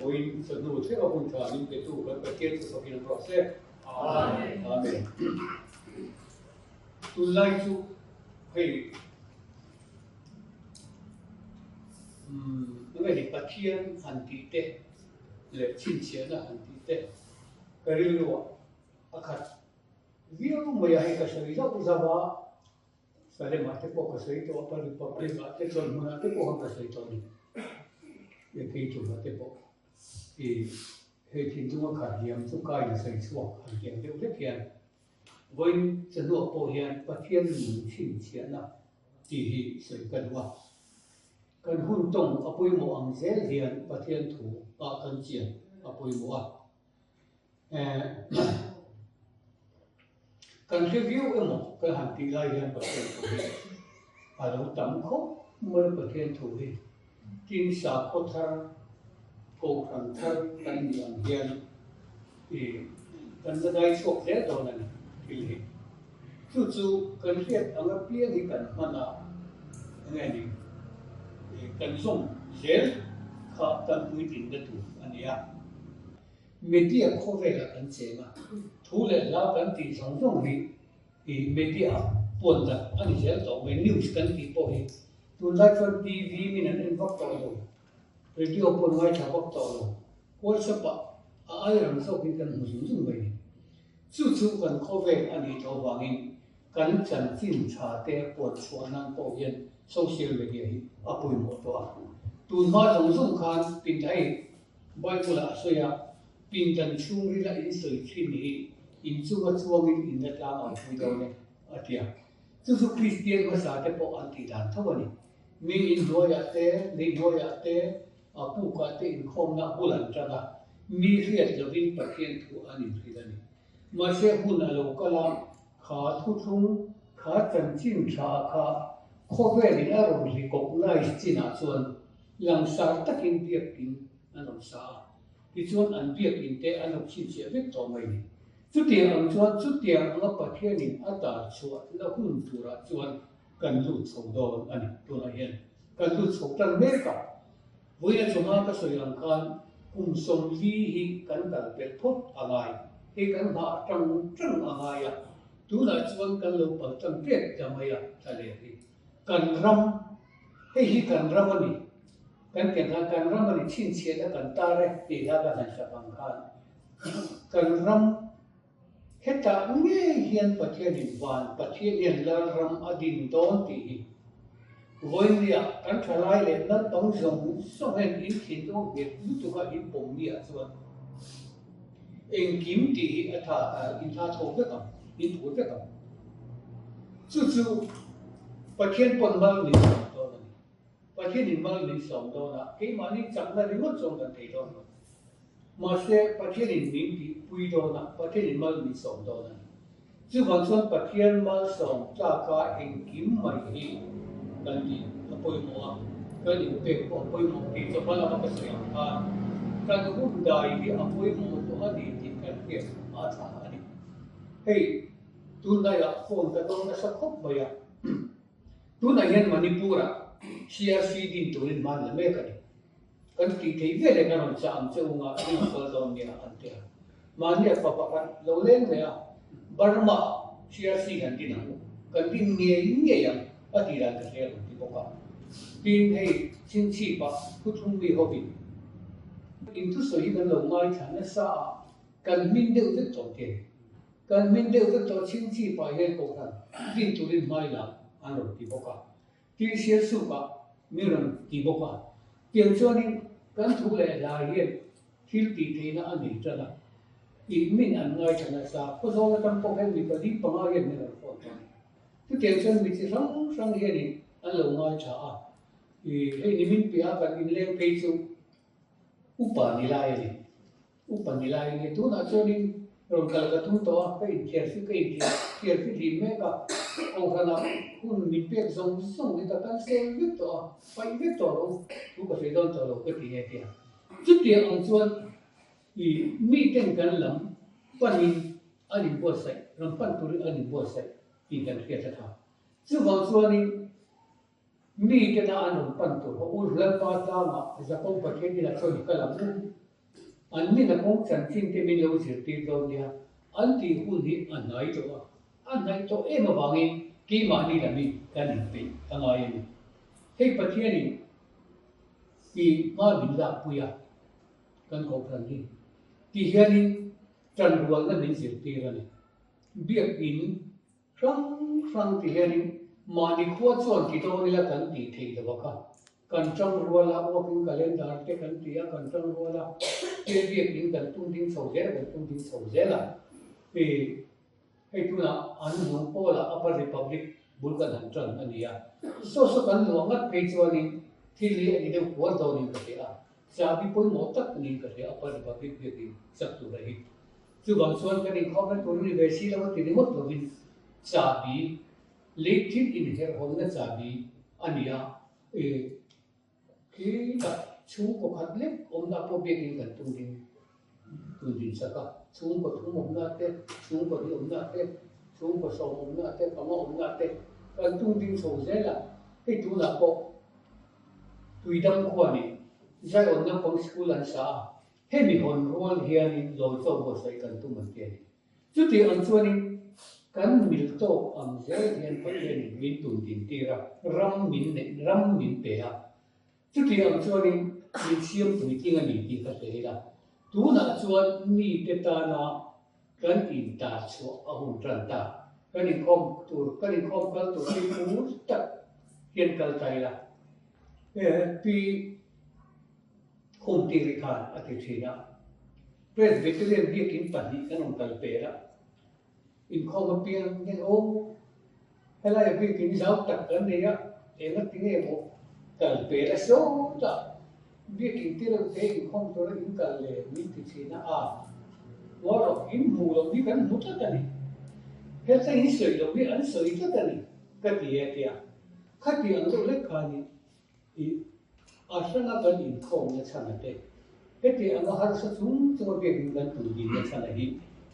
Vawiin chawhnu thleng a hun tha min petu kan Pathian chu fakin awm rawh se. Amen. Amen. Tunlai chu hei umm enge ni Pathian han tih te leh chhinchhiahna han tih te ka rilruah a khat viau mai a, hei ka sawi zauh zauh a. Salem-ah te pawh ka sawi tawh a, pa Republic-ah te chuan hmunah te pawh khan ka sawi tawh a ni. Leh Keichungah te pawh i hei thinlunga khat diam chu ka insawi chhuak han ti ang deuh hlek hian vawiin chahnuah pawh hian Pathian nung chhinchhiahna tih hi sawi ka duh a. Kan hun tawng a pawimawh ang zel hian Pathian thu ah kan chian a pawimawh a. Kan hre viau emaw kan han tih lai hian Pathian thu hi a lo tam khawp mai a, Pathian thu hi tin sakhaw thar, kohhran thar kan nih ang hian ih kan la dai chhuak zel dawn a ni thil hi. Chu chu kan hriat ang apiang hi kan hman a, enge ni ih kan zawm zel kha kan puitlinna tur a ni a. Media khawvelah kan cheng a, thu leh hla kan tih zawng zawng hi ih media ah puan dat a ni zel tawh mai, news kan tih pawh hi tunlai chuan TV min an en vak tawh lo, radio pawh an ngaithla vak tawh lo, WhatsApp ah a ai rang zawkin kan hmu zung zung mai ni. Chu chu kan khawvel a nih tawh avangin kan chanchin tha te puan chhuah nan pawh hian social media hi a pawimawh tawh a, tunhma zawng zawng khan pindai Bible-ah a sawi a, Pindan chhungrila in sawi thin hi in chunga chuangin in la tlang ang pui dawn e, a ti a. Chu chu Kristian hmasa te pawh an tih dan tho a ni. Mi in hnuaiah te, lei hnuaiah te, a pukah te inkhawmna bul an tan a, mi hriat lovin Pathian thu an inhrilh a ni. Mahse hun a lo kal a, kha thuthlung, kha chanchin tha kha khawvelin a rawn recognize chinah chuan Langsar takin biakin an rawn sa a, tichuan an biakin te an lo chhinchhiah vek tawh mai ni. Chutiang ang chuan chutiang anga Pathianin a tar chhuahna hun turah chuan kan lut chho dawn a ni. Tunah hian kan lut chho tan mek a, vawiina chawhma ka sawi ang khan kum 40 hi kan kal pelh phawt a ngai, hei kan nghah tang tang a ngai a, tunah chuan kan lo pal tang tep ta mai a thlalek hi. Kan ram, hei hi kan ram a ni, kan ti ang khan kan ram a ni chhinchhiahna kan tar e tih hla ka han sak ang khan kan ram hetah ngei hian Pathianin van Pathian hian Lalram a din dawn tih hi vawinia kan thalai leh naupang zawng zawng hian in thinlung nghet lutuk a in pawm mi ah chuan Engkim tih hi a tha in tha chho vek ang, in phur vek ang. Chu chu Pathian pawn mal min sawm dawn a ni. Pathianin mal min sawm dawn a, keimahni chakna ringawt chuan kan thei dawn lo. Mahse Pathianin min tihpui dawn a, Pathianin mal min sawm dawn a ni. Chuvang chuan Pathian malsawm tlaka engkim mai hi kan tih a pawimawh a, kan inpek pawh a pawimawh tih chawhma lama ka sawi ang khan kan hun dai hi a pawimawh tawh a ni tih kan hriat a tha a ni. Hei tunlaiah phone ka dawng nasa khawp mai a, tunah hian Manipur-ah CRC din turin hman la mek a ni. Kan tih theih vel e ka rawn chah ang che u nga i rawn kal dawn nia an ti a. Mahni a fa pakhat lo leng leh a, Burma CRC han din ang u, kan din ngei ngei ang a tih dan ka hria rawn ti bawk a. Tin hei Chhingchhip ah thuthlung mi hovin in thusawi hi kan lo ngaithla nasa a, kan hmin deuh vek tawh te, kan hmin deuh vek tawh Chhingchhip ah hian kohhran din turin hmai la an rawn ti bawk a. Tin Sialsukah mi rawn ti bawk a, tiang chuanin kan thu leh hla hian thil tih theihna a nei tan a, ih min an ngaithla nasa, khawzawl atang pawh hian mi pali panga hian min rawn phone tawh a ni. Chutiang chuan mi chi hrang hrang hianin an lo ngaithla a, ih hei nimin piaha kan inleng phei chu upa ni lai a ni. Upa ni lai nge tunah chuanin rawn kal ka tum tawh a, ka inthiar fi ka inthiar thiar fi hlim mek a, Kohhranah hun min pek zawng zawng hi ka cancel vek tawh a, paih vek tawh lo, thu ka sawi dawn tawh lo ka ti nge tia. Chutiang ang chuan i miten kan lam panin an inbuatsaih, rawn pan turin an inbuatsaih tih kan hriat a tha. Chuvang chuanin miten a an rawn pan tur ho, Ur Lalpa tlangah Jakob Pathian inah chuan i kal ang u. An nina kawng chanchin te min lo zirtir dawn nia, an tih hun hi a hnai tawh a, a hnaih tawh em avangin keimahni lam hi kan inpeih a ngai a ni. Hei Pathianin i hma min lakpui a, kan kohhran hi ti hianin tanrualna min zirtir a ni. Biakin hrang hrang ti hianin mahni khua chuan ti dawn ila kan tih theih lo a kha. Kan tang rual a, working calendar te kan ti a, kan tang rual a, thil biakin kan tum ding chho zel a, kan tum ding chho zel a. I hei tunah an hnung pawlah Upper Republic bul kan han tan a ni a. Saw saw kan luah ngat phei chuanin thil hi a ni deuh kual dawnin ka hria a, chahbi pawimawh tak niin ka hria Upper Republic biakin chak tura hi. Chuvang chuan kan inkhawmna tur a ni ve si lo a ti ringawt lovin chahbi Lei thil inherhawmna chahbi a ni a, i khi tak chhungkaw khat lek awmna pawh biakin kan tum ding tun din sak a, chhungkaw thum awmna te, chhungkaw hnih awmna te, chhungkaw sawm awmna te, panga awmna te kan tum ding chho zel a, hei tunah pawh Tuidam khuanin Zion naupang school an sa a, hemi hawn rual hianin lawi chaw buatsaih kan tum an ti a ni. Chuti ang chuanin kan mil tawk ang zel hian Pathianin min tun din tir a, ram min neih, ram min pe a. Chuti ang chuanin min siam puitling a ni tih ka hre ila, tunah chuan mite tana kan intar chhuah a hun tan ta. Kan inkhawm tur, kan inkhawm kal tur hi phur tak hian kal ta ila, Pi Khumtiri khan a ti thin a. Presbyterian biakin pahnih kan rawn kal pel a, inkhawm apiang hian aw helai biakin zau tak kan nei a, eng a ti nge maw kal pel a sawtah biakin te reuh te inkhawm tura in kal leh min ti thin a, a ngaw rawh in hmuh loh hi kan hmu tlat a ni, heta in sawi loh hi an sawi tlat a ni ka ti e tia khati ang deuh hlek khanin I a hranga kan inkhawmna chhana te, heti anga harsa chung chunga biakin kan tum dinna chhana hi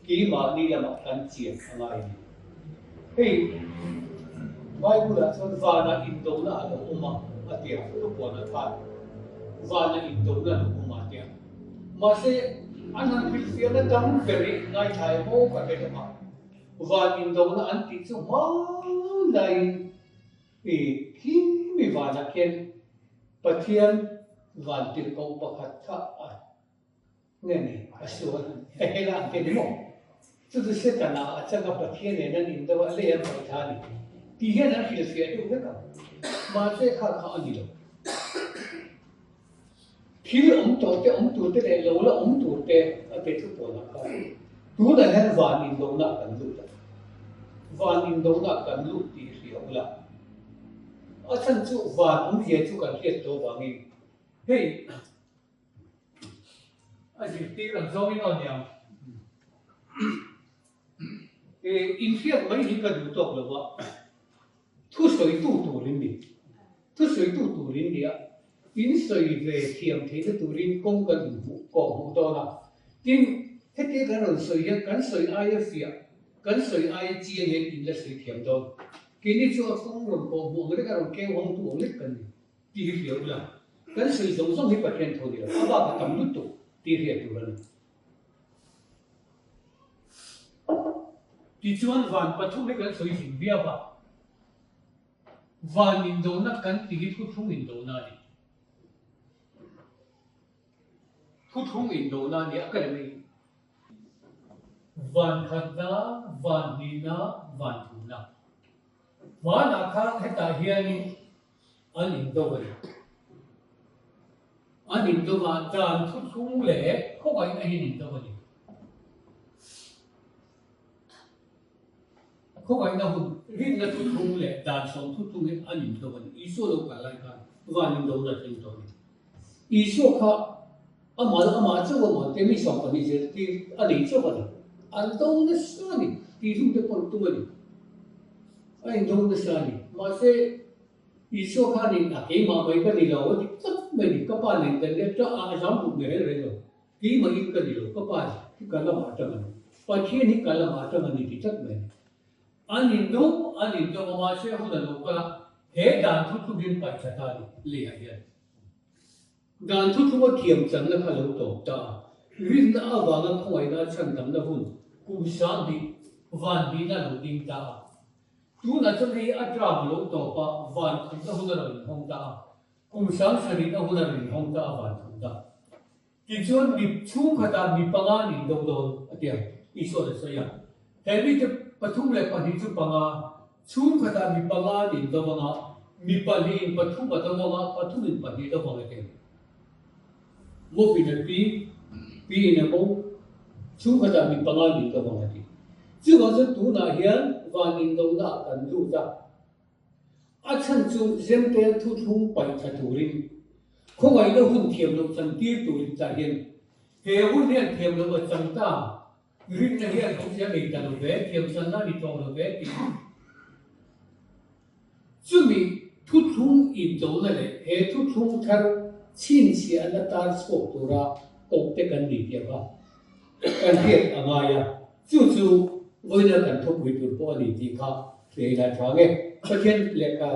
keimahni lamah kan chian a ngai a ni. Hei Bible-ah chuan vanah indona a lo awm a, a ti a, thupuan a khan vanah indona a lo awm a ti a. Mahse, an han hrilhfiahna tam ber hi ngaithla emaw ka hre lo va, van indona an tih chu hmanlaiin I khi mi vanah khian Pathian vantirhkoh pakhat kha a nge ni a sual a hel a ang te ni maw? Chu chu Setana a changa Pathian nen an indo a lei an paih thla a ni tih hian an hrilhfiah deuh vek ang. Mahse kha kha a ni lo. Thil awm tawh te, awm tur te leh lo la awm tur te a pe thu pawnah khan tunah hian van indona kan lut a, van indona kan lut tih hria ula, a chhan chu van awmzia chu kan hriat tawh vangin hei a zirtir ang zawngin aw niang inhriat mai hi ka duh tawk lo va. Thusawitu tur in ni. Thusawitu tur in nia, in sawi ve thiam theihna turin kawng kan inhmuh kawh hmuh dawn a. Tin, hetia kan rawn sawi hian kan sawi aia fiah, kan sawi aia chiang hian in la sawi thiam dawn. Keini chu a kawng rawn kawh hmuh ang lek a rawn keu hawngtu ang lek kan ni tih hi hria ula, kan sawi zawng zawng hi Pathian tho ni lo, a bak a tam lutuk tih hriat tur a ni. Tichuan van pathum hi kan sawi zin viau a, van indona kan ti hi thuthlung indona a ni. Thuthlung indona a ni a ka rem hi. Van khatna, van hnihna, van thumna. Vanah khan hetah hianin An indo a ni. An indo a, dan thuthlung leh khawngaihna hi an indo a ni. Khawngaihna hun, rinna thuthlung leh dan sawm thuthlung hi an indo a ni. Isua lo kal lai khan van indona a thleng tawh a ni. Isua kha amah amah chauh a mawn te mi 12 zirtir a nei chauh a ni. An do nasa a ni. Tihhlum te pawh an tum a ni. A indo nasa a ni. Mahse, Isua khanin a keimah mai ka ni lo a ti tlat mai ni, ka pa nen kan nia tah a a zam duh mai reng reng lo, keimahin ka ni lo, ka pa hi ka lamah atang a ni, Pathian hi ka lamah atang a ni ti tlat mai a ni. An indo an indo a mahse hun a lo kal a, he dan thuthlung hian paih tha ta a ni leiah hian. Dan thuthlunga thiam channa kha lo tawp ta a. Rinna avanga khawngaihna chhandamna hun kum 2000 van hnihna a lo ding ta a. Tunah chuan hei a term lo tawp a, van thumna hun a rawn inhawng ta a, kum 70,000 hun a rawn inhawng ta a van thumna. Tichuan mi chhungkhatah mi panga an indo dawn a ti a, Isua'n a sawi a. He mite 32 chu panga, chhungkhatah mi panga an indo anga, mi pahnihin pathum a do anga, pathumin pahnih do vang a ti a. Mawpin a pi, piin a mo, chhungkhatah mi panga an indo vang a ti. Chuvang chuan tunah hian van indonaah kan lut a. A chhan chu Zemtel thuthlung paih thla turin, khawngaihna hun thiam loh chan tir turin tah hian he hun hian thiam loh a chang ta, rinna hian awmzia nei ta lo ve, thiam channa a ni tawh lo ve tiin chumi thuthlung indona leh he thuthlung thar chhinchhiahna tar chhuak tura kohte kan ni tih a kan hriat a ngai a. Chu chu vawiina kan thupui tur pawh a ni tih kha hria ila tha nge. Pathian lehkha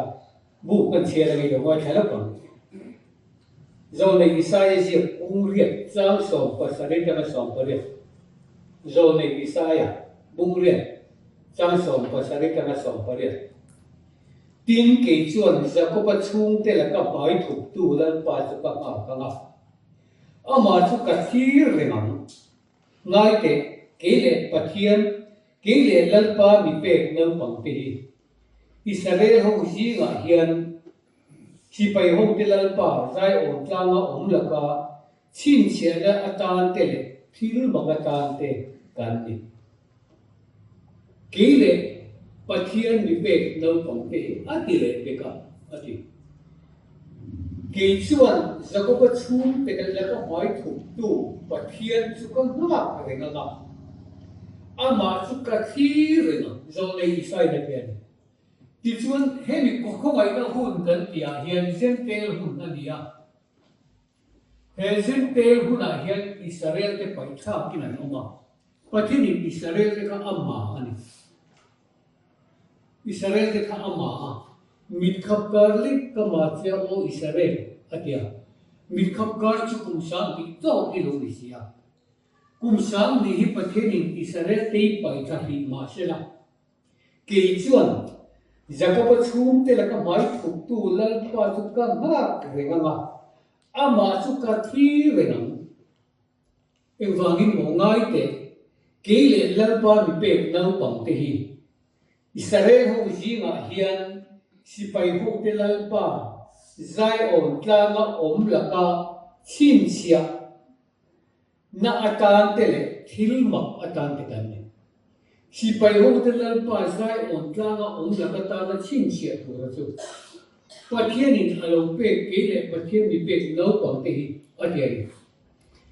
bu kan chhiar angin lo ngaithla lawk ang. Zawnei Isaia ziak bung riat chang 17 atanga 18. Zawnei Isaia bung riat chang 17 atanga 18. Tin, kei chuan Jakoba chhungte laka hmai thuptu Lalpa chu ka nghak ang a, amah chu ka thlir reng ang. Ngai teh, kei leh Pathian, kei leh Lalpa mi pek naupang te hi Israel ho zingah hian sipai hote Lalpa zaiawm tlanga awm laka chhinchhiahna atan te leh thil mak atan te kan ni. Kei leh Pathian mi pek naupang te hi a ti leh pek a, a ti. Kei chuan Jakoba chhungte ka laka hmai thuptu Pathian chu ka nghak reng ang a, amah chu ka thlir reng ang, Zawlnei Isaia te a ni. Tichuan, hemi khawngaihna hun kan tihah hian Jentail hun a ni a. He Jentail hunah hian Israel-te paihthlakin an awm a, Pathianin Israel-te kha a ma a ni. Israel-te kha a ma a, Mitkhap kar lek ka ma che a aw Israel, a ti a. Mitkhap kar chu kum 2000 tawk hi lo ni si a. Kum 2000 hi Pathianin Israel-te paihthla hlih mah se la. Kei chuan Jakoba chhungte laka hmai thuktu Lalpa chu ka nghak reng ang a, amah chu ka thi reng ang. Engvangin maw ngai teh, kei leh Lalpa mi pek naupangte hi Israel ho zingah hian sipai hote Lalpa Zion tlanga awm laka chhinchhiah Na atan te leh thil mak atan te kan ni. Sipai hote Lalpa Zion tlanga awm lak atana chhinchhiah tura chu Pathianin a lo pek kei leh Pathian mi pek naupang te hi a ti a ni.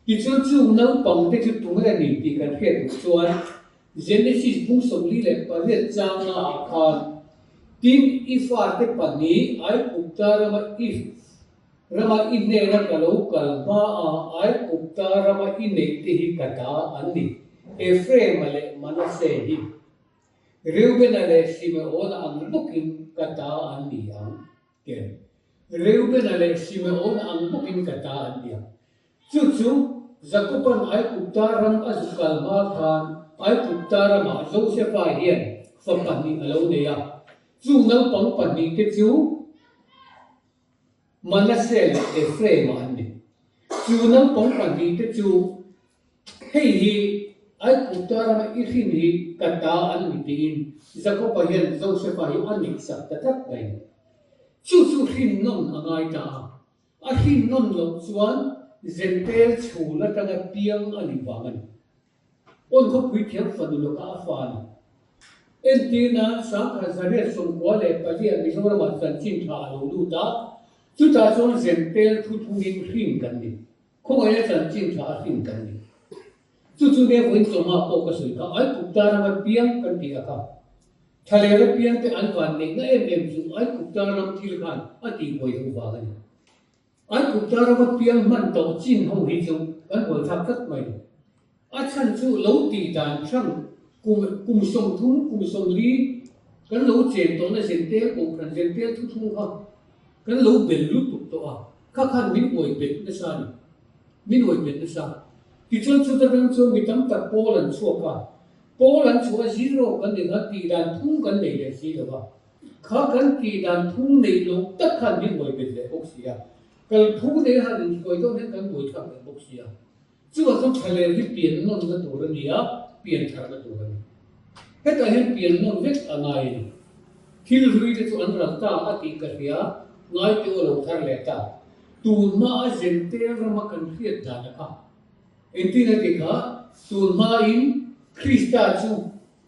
Tichuan chung naupang te chu tunge a ni tih kan hriat duh chuan Genesis bung 48 changna ah khan tin i fate pahnih Aigupta rama i Rama i hnena ka lo kal hma a Aigupta rama i neih te hi ka ta an ni, Ephraim-a leh Manasseh hi. Reubena leh Simeona ang bawkin ka ta an ni ang, ti a ni. Reubena leh Simeona ang bawkin ka ta an ni ang. Chu chu Jakoba'n Aigupta ram a zu kal hma khan Aigupta ramah Josefa hian fa pahnih a lo nei a, chung naupang pahnih te chu, Manasseh leh Ephraim an ni. Chu naupang pahnih te chu hei hi Aigupta rama i hrin hi ka ta an ni tiin Jakoba hian Josefa hi a neihsak ta tlat mai. Chu chu hrin nawn a ngai ta a, a hrin nawn loh chuan Zentel chhul atanga piang a nih vang a ni. Awn khawpui thiam fanu lawka a fa a ni. Entir nan 1894 Mizoramah chanchin tha a lo lut a, chutah chuan Zentel thu thungin hrin kan ni. Khawngaihna chanchin tha a hrin kan ni. Chu chu nia vawiin chawhma pawh ka sawi kha, Aigupta rama piang kan tih a kha. Thalera piangte an van neihna em em chu Aigupta ram thil khan a tihbuai loh vang a ni. Aigupta rama piang hman tawh chin ho hi chu kan buaithlak tlat mai. A chhan chu lo tih dan hrang kum kum 30 kum 40 kan lo chen tawhna Zentel kohhran Zentel thuthlung kha kan lo bel lutuk tawh a, kha khan min uai bet nasa a ni. Min uai bet nasa. Tichuan chuta tang chuan mi tam tak pawl an chhuak a, pawl an chhuah a zero kan nih khan tih dan phung kan nei leh si lo va, kha kan tih dan phung neih loh tak khan min buai bet leh bawk si a, kal phung nei han inhruai dawn hian kan buai thlak leh bawk si a. Chuvang chuan thlaler hi pian nawnna tur a ni a, pian tharna tur a ni. Hetah hian pian nawn vek a ngai a ni. Thil hlui te chu an ral ta a tih ka hria, ngai te aw lo thar leh ta. Tun hma a Zentel rama kan hriat dan a kha. Engtin a ti kha, tun hmain Krista chu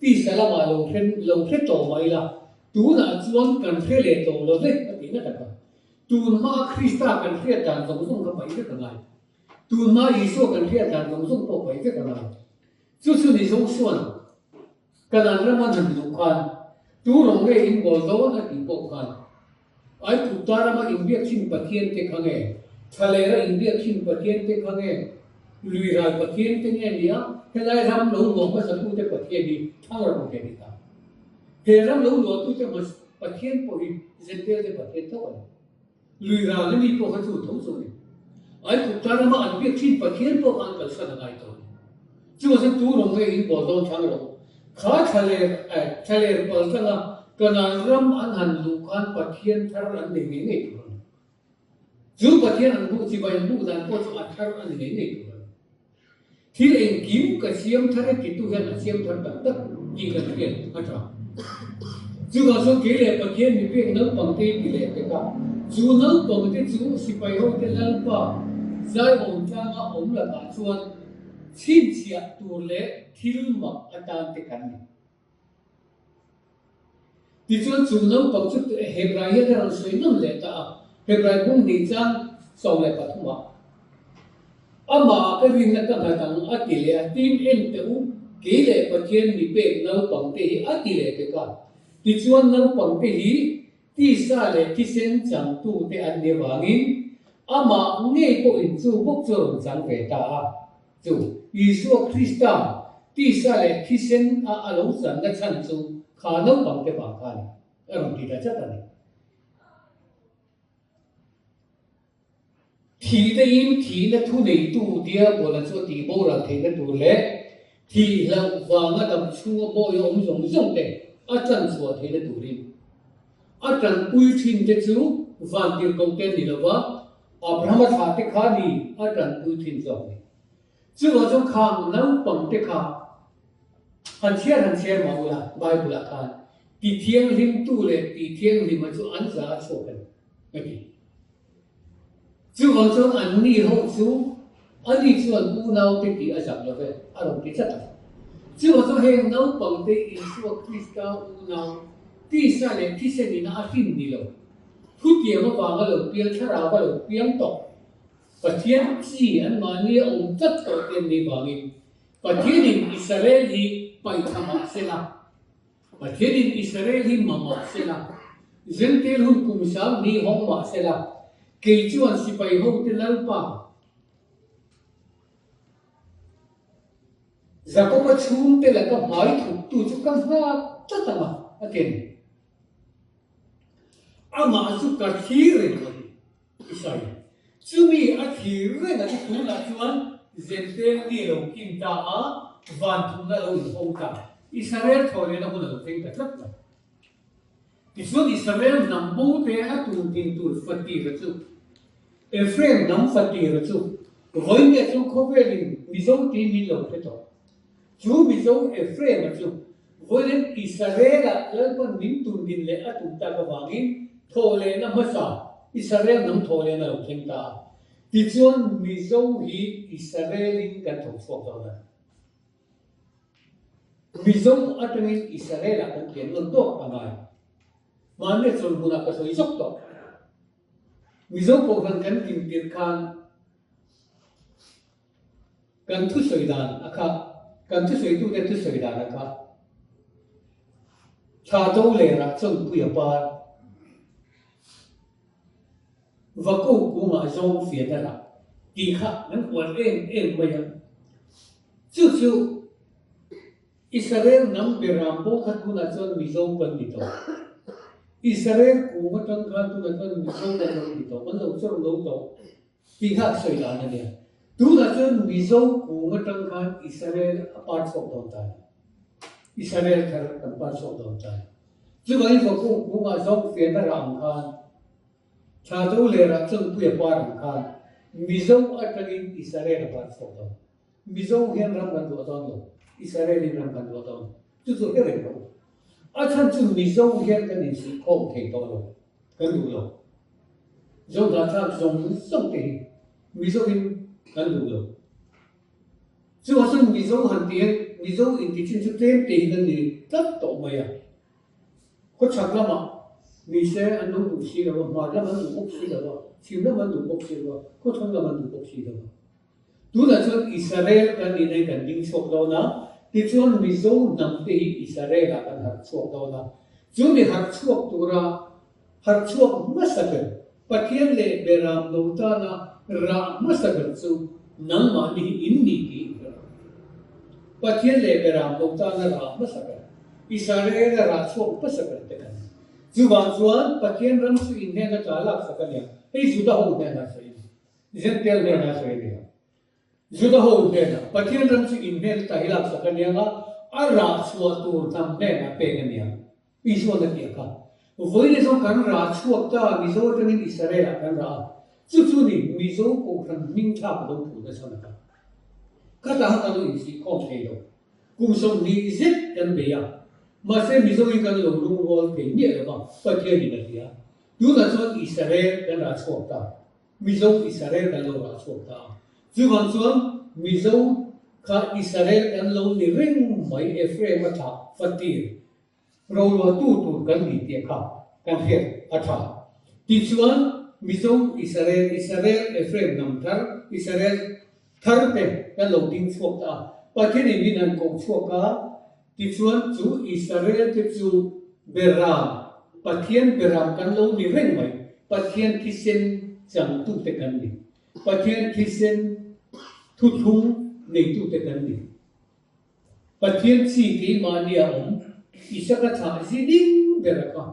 tisa lamah lo hre lo hre tawh mai la, tunah chuan kan hre leh tawh lo ve a tihna tak a. Tun hma a Krista kan hriat dan zawng zawng kha paih vek a ngai. Tun hma Isua kan hriat dan zawng zawng pawh paih vek a ngai. Chu chu ni Josua'n Kanan rama hnan luh khan tu rawng nge in bawl dawn a tih pawh khan Aigupta rama inbiak thin Pathian te kha nge, Thalera inbiak thin Pathian te kha nge, Luiral Pathian te nge nia helai ram lo luah hmasatute Pathian hi thang ram ang ke ni ta. He ram lo luahtute Pathian pawh hi Jentail te Pathian tho a ni. Lui ral a mi pawh kha chu tho chu a ni. Aigupta rama an biak thin Pathian pawh kha an kalsan a ngai tawh a ni. Chuvang chuan tu rawng nge in bawl dawn thlang rawh. Kha thlaler eh thlaler pal tlanga Kanaan ram an han luh khan Pathian thar an nei ngei ngei tur a ni. Chu Pathian an buh chibai an buh dan pawh chu a thar a ni ngei ngei tur a ni. Thil engkim ka siam thar e titu hian a siam thar tak tak tih kan hriat a tha. Chuvang chuan kei leh Pathian mi pek naupangte ti leh pek a, chu naupangte chu sipai hote Lalpa zaiawm tlanga awm lakah chuan chhinchhiah tur leh thil mak atan te kan ni. Tichuan chu naupang chu Hebrai hian a rawn sawi nawn leh ta a, Hebrai bung hnih chang 13 ah, Amah ka rinna ka nghat ang a ti leh a, tin en teh u, kei leh Pathian mi pek naupang te hi a ti leh pek a. Tichuan naupang te hi tisa leh thisen changtu te an ni avangin amah ngei pawhin chu bawk chu a rawn chang ve ta a. Chu Isua Krista tisa leh thisen a a lo channa chhan chu kha naupang te vang kha a ni, a rawn ti ta chat a ni. Thihna in thihna thuneitu Diabola chu a tih boral theihna tur leh thih hlauh vanga dam chhunga bawi a awm zawng zawng te a chan chhuah theihna turin a tanpui thin te chu vantirhkoh te ni lova Abrahama thlah te kha ni a tanpui thin zawk ni. Chuvang chuan khang naupang te kha han chhiar han chhiar mah ula Bible ah khan ti thianghlimtu leh ti thianghlima chu an za a chhuak a ni a ti. Chuvang chuan anni ho chu ani chuan unaute tih a zak lo ve a rawn ti tlat a. Chuvang chuan heng naupangte Isua Krista unau tisa leh thisen ina a hrin ni lo, thutiam avanga lo piang thlarau a lo piang tawh, Pathian chi anmahni a awm tlat tawh te an nih vangin Pathianin Israel hi paihthla mah sela, Pathianin Israel hi ma mah sela, Jentail hun kum sang hnih hawng mah sela, kei chuan sipai hote Lalpa, Jakoba chhungte laka hmai thuktu chu ka nghak tlat ang a, a ti a ni. Amah chu ka thlir reng a ni. Isai. Chumi a thlir reng a chu tunah chuan Jentail mi lo kim ta a, van thumna lo inhawng ta. Israel thaw lehna hun a lo thleng ta tlat mai. Tichuan Israel hnam bo te a tun ding tur fatira chu, Ephraim hnam fatira chu, vawiin chu khawvelin Mizo tiin min lo hre tawh. Chu Mizo Ephraim-a chu vawiin Israel-ah Lalpan min tun din leh a tum tak avangin thawhlehna hmasa Israel hnam thawhlehna a lo thleng ta a. Tichuan Mizo hi Israel-in kan tho chhuak dawn a ni. Mizo atangin Israel-ah kan pian nawn tawk a ngai. Mahni chawn hmunah ka sawi zawk tawh. Mizo kohhran kan din tirh khan Kan thusawi dan a kha, kan thusawitute thusawi dan a kha, thla do lerah chawnpui a par, va ko kungah zawng fian a rah tih kha kan uar em em mai a. Chu chu Israel hnam beram pawh kha tunah chuan Mizo kan ni tawh. Israel kung atang khan tunah chuan Mizo kan lo ni tawh, kan lo chawr lo tawh. Tih kha a sawi dan a nia. Tunah chuan Mizo kung atang khan Israel a par chhuak dawn ta a ni. Israel thar kan par chhuak dawn ta a ni. Chuvangin Fakung kungah zawng fiahna rah ang khan Thla do lerah chawngpui a par ang khan Mizo atangin Israel a par chhuak dawn. Mizo hian ram kan luah dawn lo, Israel in ram kan luah dawn. Chu chu hre reng lo. A chhan chu Mizo hian kan insuihkhawm thei tawh lo, kan duh lo. Zo dahthlak zawng zawng te hi Mizo in kan duh lo. Chuvang chuan Mizo han ti hian Mizo inti chin chu tlem te hi kan ni tlat tawh mai a. Khawchhak lamah mise an lo duh si lo a, hmar lam an duh bawk si lo a, chhim lam an duh bawk si lo a, khawthlang lam an duh bawk si lo a. Tunah chuan Israel kan inei kan ding chhuak dawn a, tichuan Mizo hnam te hi Israel-ah kan harh chhuak dawn a. Chu mi harh chhuak tura harh chhuak hmasa ber, Pathian leh Beram lo tana rah hmasa ber chu nangmahni hi in ni tih in hre lo. Pathian leh Beram lo tana rah hmasa ber, Israel-a rah chhuak hmasa ber te kan ni. Chuvang chuan Pathian ram chu in hnena tla laksak a nia, hei Juda ho hnenah sawi a ni. Jentail hnenah sawi a ni lo. Juda ho hnenah, Pathian ram chu in hnen ata hi laksak a niang a, a rah chhuah tur hnam hnenah pek a niang. Isuan a ti a kha. Vawiin zawng kan rah chhuak ta, Mizo atangin Israel-ah kan rah a. Chu chu ni, Mizo kohhran hming thlak lo thu nasa na kha. Khatah khan kan lo insuihkhawm thei lo. Kum 20 zet kan bei a, mahse Mizoin kan lo lungrual thei miah lo va, Pathianin a ti a. Tunah chuan Israel kan rah chhuak ta. Mizo Israel kan lo rah chhuak ta a. Chuvang chuan Mizo kha Israel kan lo ni reng mai Ephraim a thlah fatir roluahtu tur kan ni tih kha kan hriat a tha. Tichuan Mizo Israel, Israel Ephraim hnam thar, Israel thar te kan lo ding chhuak ta a. Pathianin min han koh chhuak a, tichuan chu Israel te chu Beram, Pathian Beram kan lo ni reng mai. Pathian thisen changtute kan ni. Pathian thisen thuthlung neitute kan ni. Pathian chi keimahni a awm, Isaka thlah zi ding ber a kha.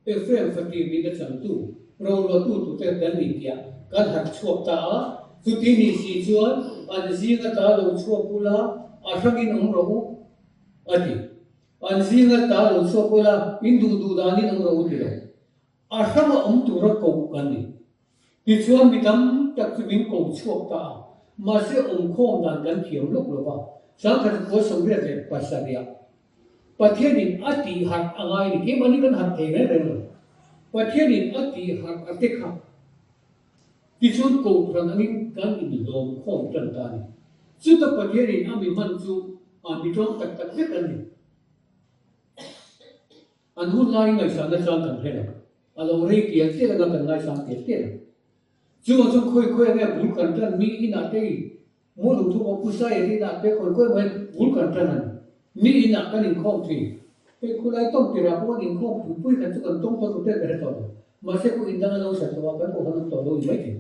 Ephraim fatir nihna changtu, roluahtu tute kan ni tiah kan harh chhuak ta a. Chuti ni si chuan an zing ata lo chhuak ula, a hrangin awm rawh u, a ti. An zing ata lo chhuak ula, in duh duh danin awm rawh u ti lo. A hranga awm tura koh kan ni. Tichuan mi tam tak chu min ko chhuak ta a, mahse awmkhawm dan kan thiam lawk lo va, sangkhat khua 87 Pathianin a tih harh a ngai ni, keimahni kan harh thei reng reng lo. Pathianin a tih harh a te kha. Tichuan kohhran angin kan inhlawm khawm tan ta a ni. Chuta Pathianin a mi hman chu a mi tlawm tak tak vek an ni. An hun laiin ngaihsan nachang kan hre lo. A lo rei tial tial anga kan ngaisang tial tial ang. Chuvang chuan khawi khawi anga bul kan tan mi inah te i mu lung thu pawh Pusaia te inah te khawi khawi emaw bul kan tan a ni. Mi inah kan inkhawm thin. Hei khulai tawng tirah pawh kan inkhawm pui pui khat chu kan tawng tawh tur te ka hre tawh lo. Mahse khu indang a lo sat tawh a kan pawh kan awm tawh lo ni mai thei.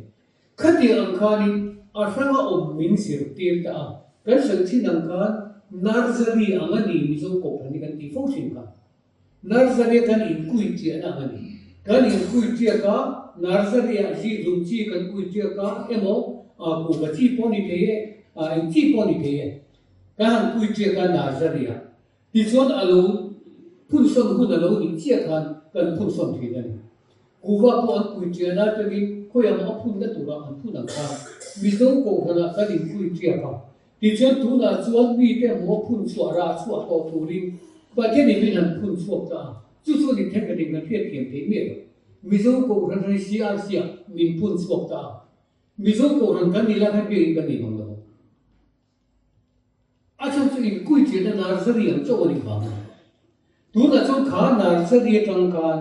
Khatiang ang khanin a hranga awm min zirtir ta a, kan sawi thin ang khan Nursery ang a ni Mizo Kohhran hi kan tih fo thin kha. Nursery kan inkui chiahna ang a ni. Kan inkui chiak a, nursery ah zikhlum chi kan kui chiak a emaw kuhva chi pawh a ni thei e, eng chi pawh a ni thei e. Kan han kui chiak a nursery ah. Tichuan a lo phunsawn hun a lo nih chiah khan kan phunsawn thin a ni. Kuhva pawh an kui chiahna atangin khawiah maw a phunna turah an phun ang khan Mizo Kohhranah kan inkui chiak a. Tichuan tunah chuan mite maw phun chhuah rah chhuah tawh turin Pathianin min han phun chhuak ta a, chu chu ni thenkhatin kan hriat thiam thei miah lo. Mizo Kohhran hi CRC ah min phun chhuak ta a, Mizo Kohhran kan nih lai khan biakin kan nei mang lo. A chhan chu inkui chiahna nursery ang chauh a nih vang a ni. Tunah chuan kha nursery atang khan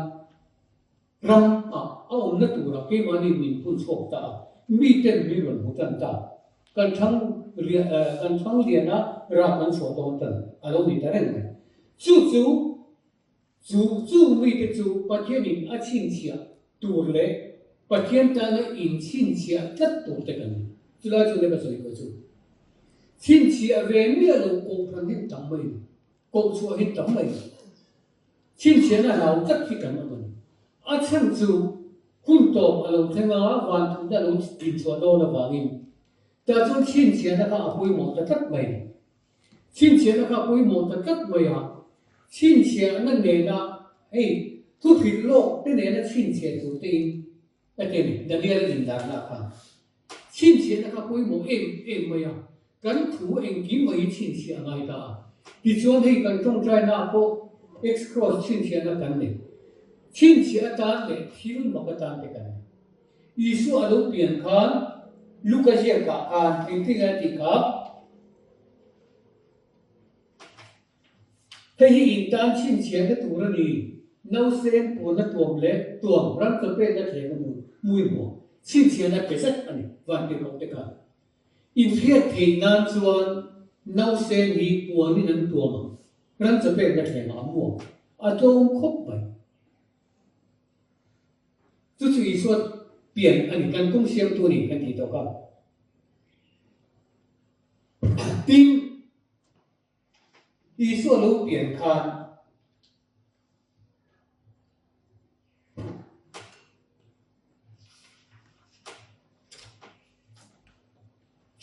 Ram ah a awmna turah keimahni min phun chhuak ta a, miten min rawn hmu tan ta. Kan thang riah kan thang lian a rah kan chhuah dawn tan a lo ni ta reng mai. Chu chu chu chung mite chu Pathianin a chhinchhiah tur leh Pathian tana inchhinchhiah tlat tur te kan ni. Chulai chu nge ka sawi duh chu. Chhinchhiah ve miah lo kohhran hi tam mai ni. Kohchhuah hi tam mai ni. Chhinchhiahna hlau tlat hi kan awm a ni. A chhan chu hun tawp a lo thleng a, van thumna a lo dinchhuah dawn avangin. Tah chuan chhinchhiahna kha a pawimawh ta tlat mai. Chhinchhiahna kha a pawimawh ta tlat mai a, chhinchhiahna nena hei thuhrilh lawk te nena chhinchhiah tur te in ka ti a ni, Daniel inlarna khan. Chhinchhiahna kha pawimawh em em mai a, kan thu engkim mai hi chhinchhiah a ngai ta a. Tichuan hei kan tawngtaina ah pawh X-cross chhinchhiahna kan nei. Chhinchhiah atan leh thil mak atan te kan nei. Isua a lo pian khan Luka ziakah khan engtin nge a tih kha? Hei hi in tan chhinchhiahna tur a ni, nausen puanna tuam leh tuam ram chawpekna thleng a hmu hmui hmuh chhinchhiahna pe zet a ni, Vantirhkoh te khan. In hriat theih nan chuan nausen hi puanin an tuam ang, ram chawpekna thlengah a mu ang, a tlawm khawp mai. Chu chu Isua pian a ni, kan kawng siamtu a ni kan tih tawh kha. Tin, Isua lo pian khan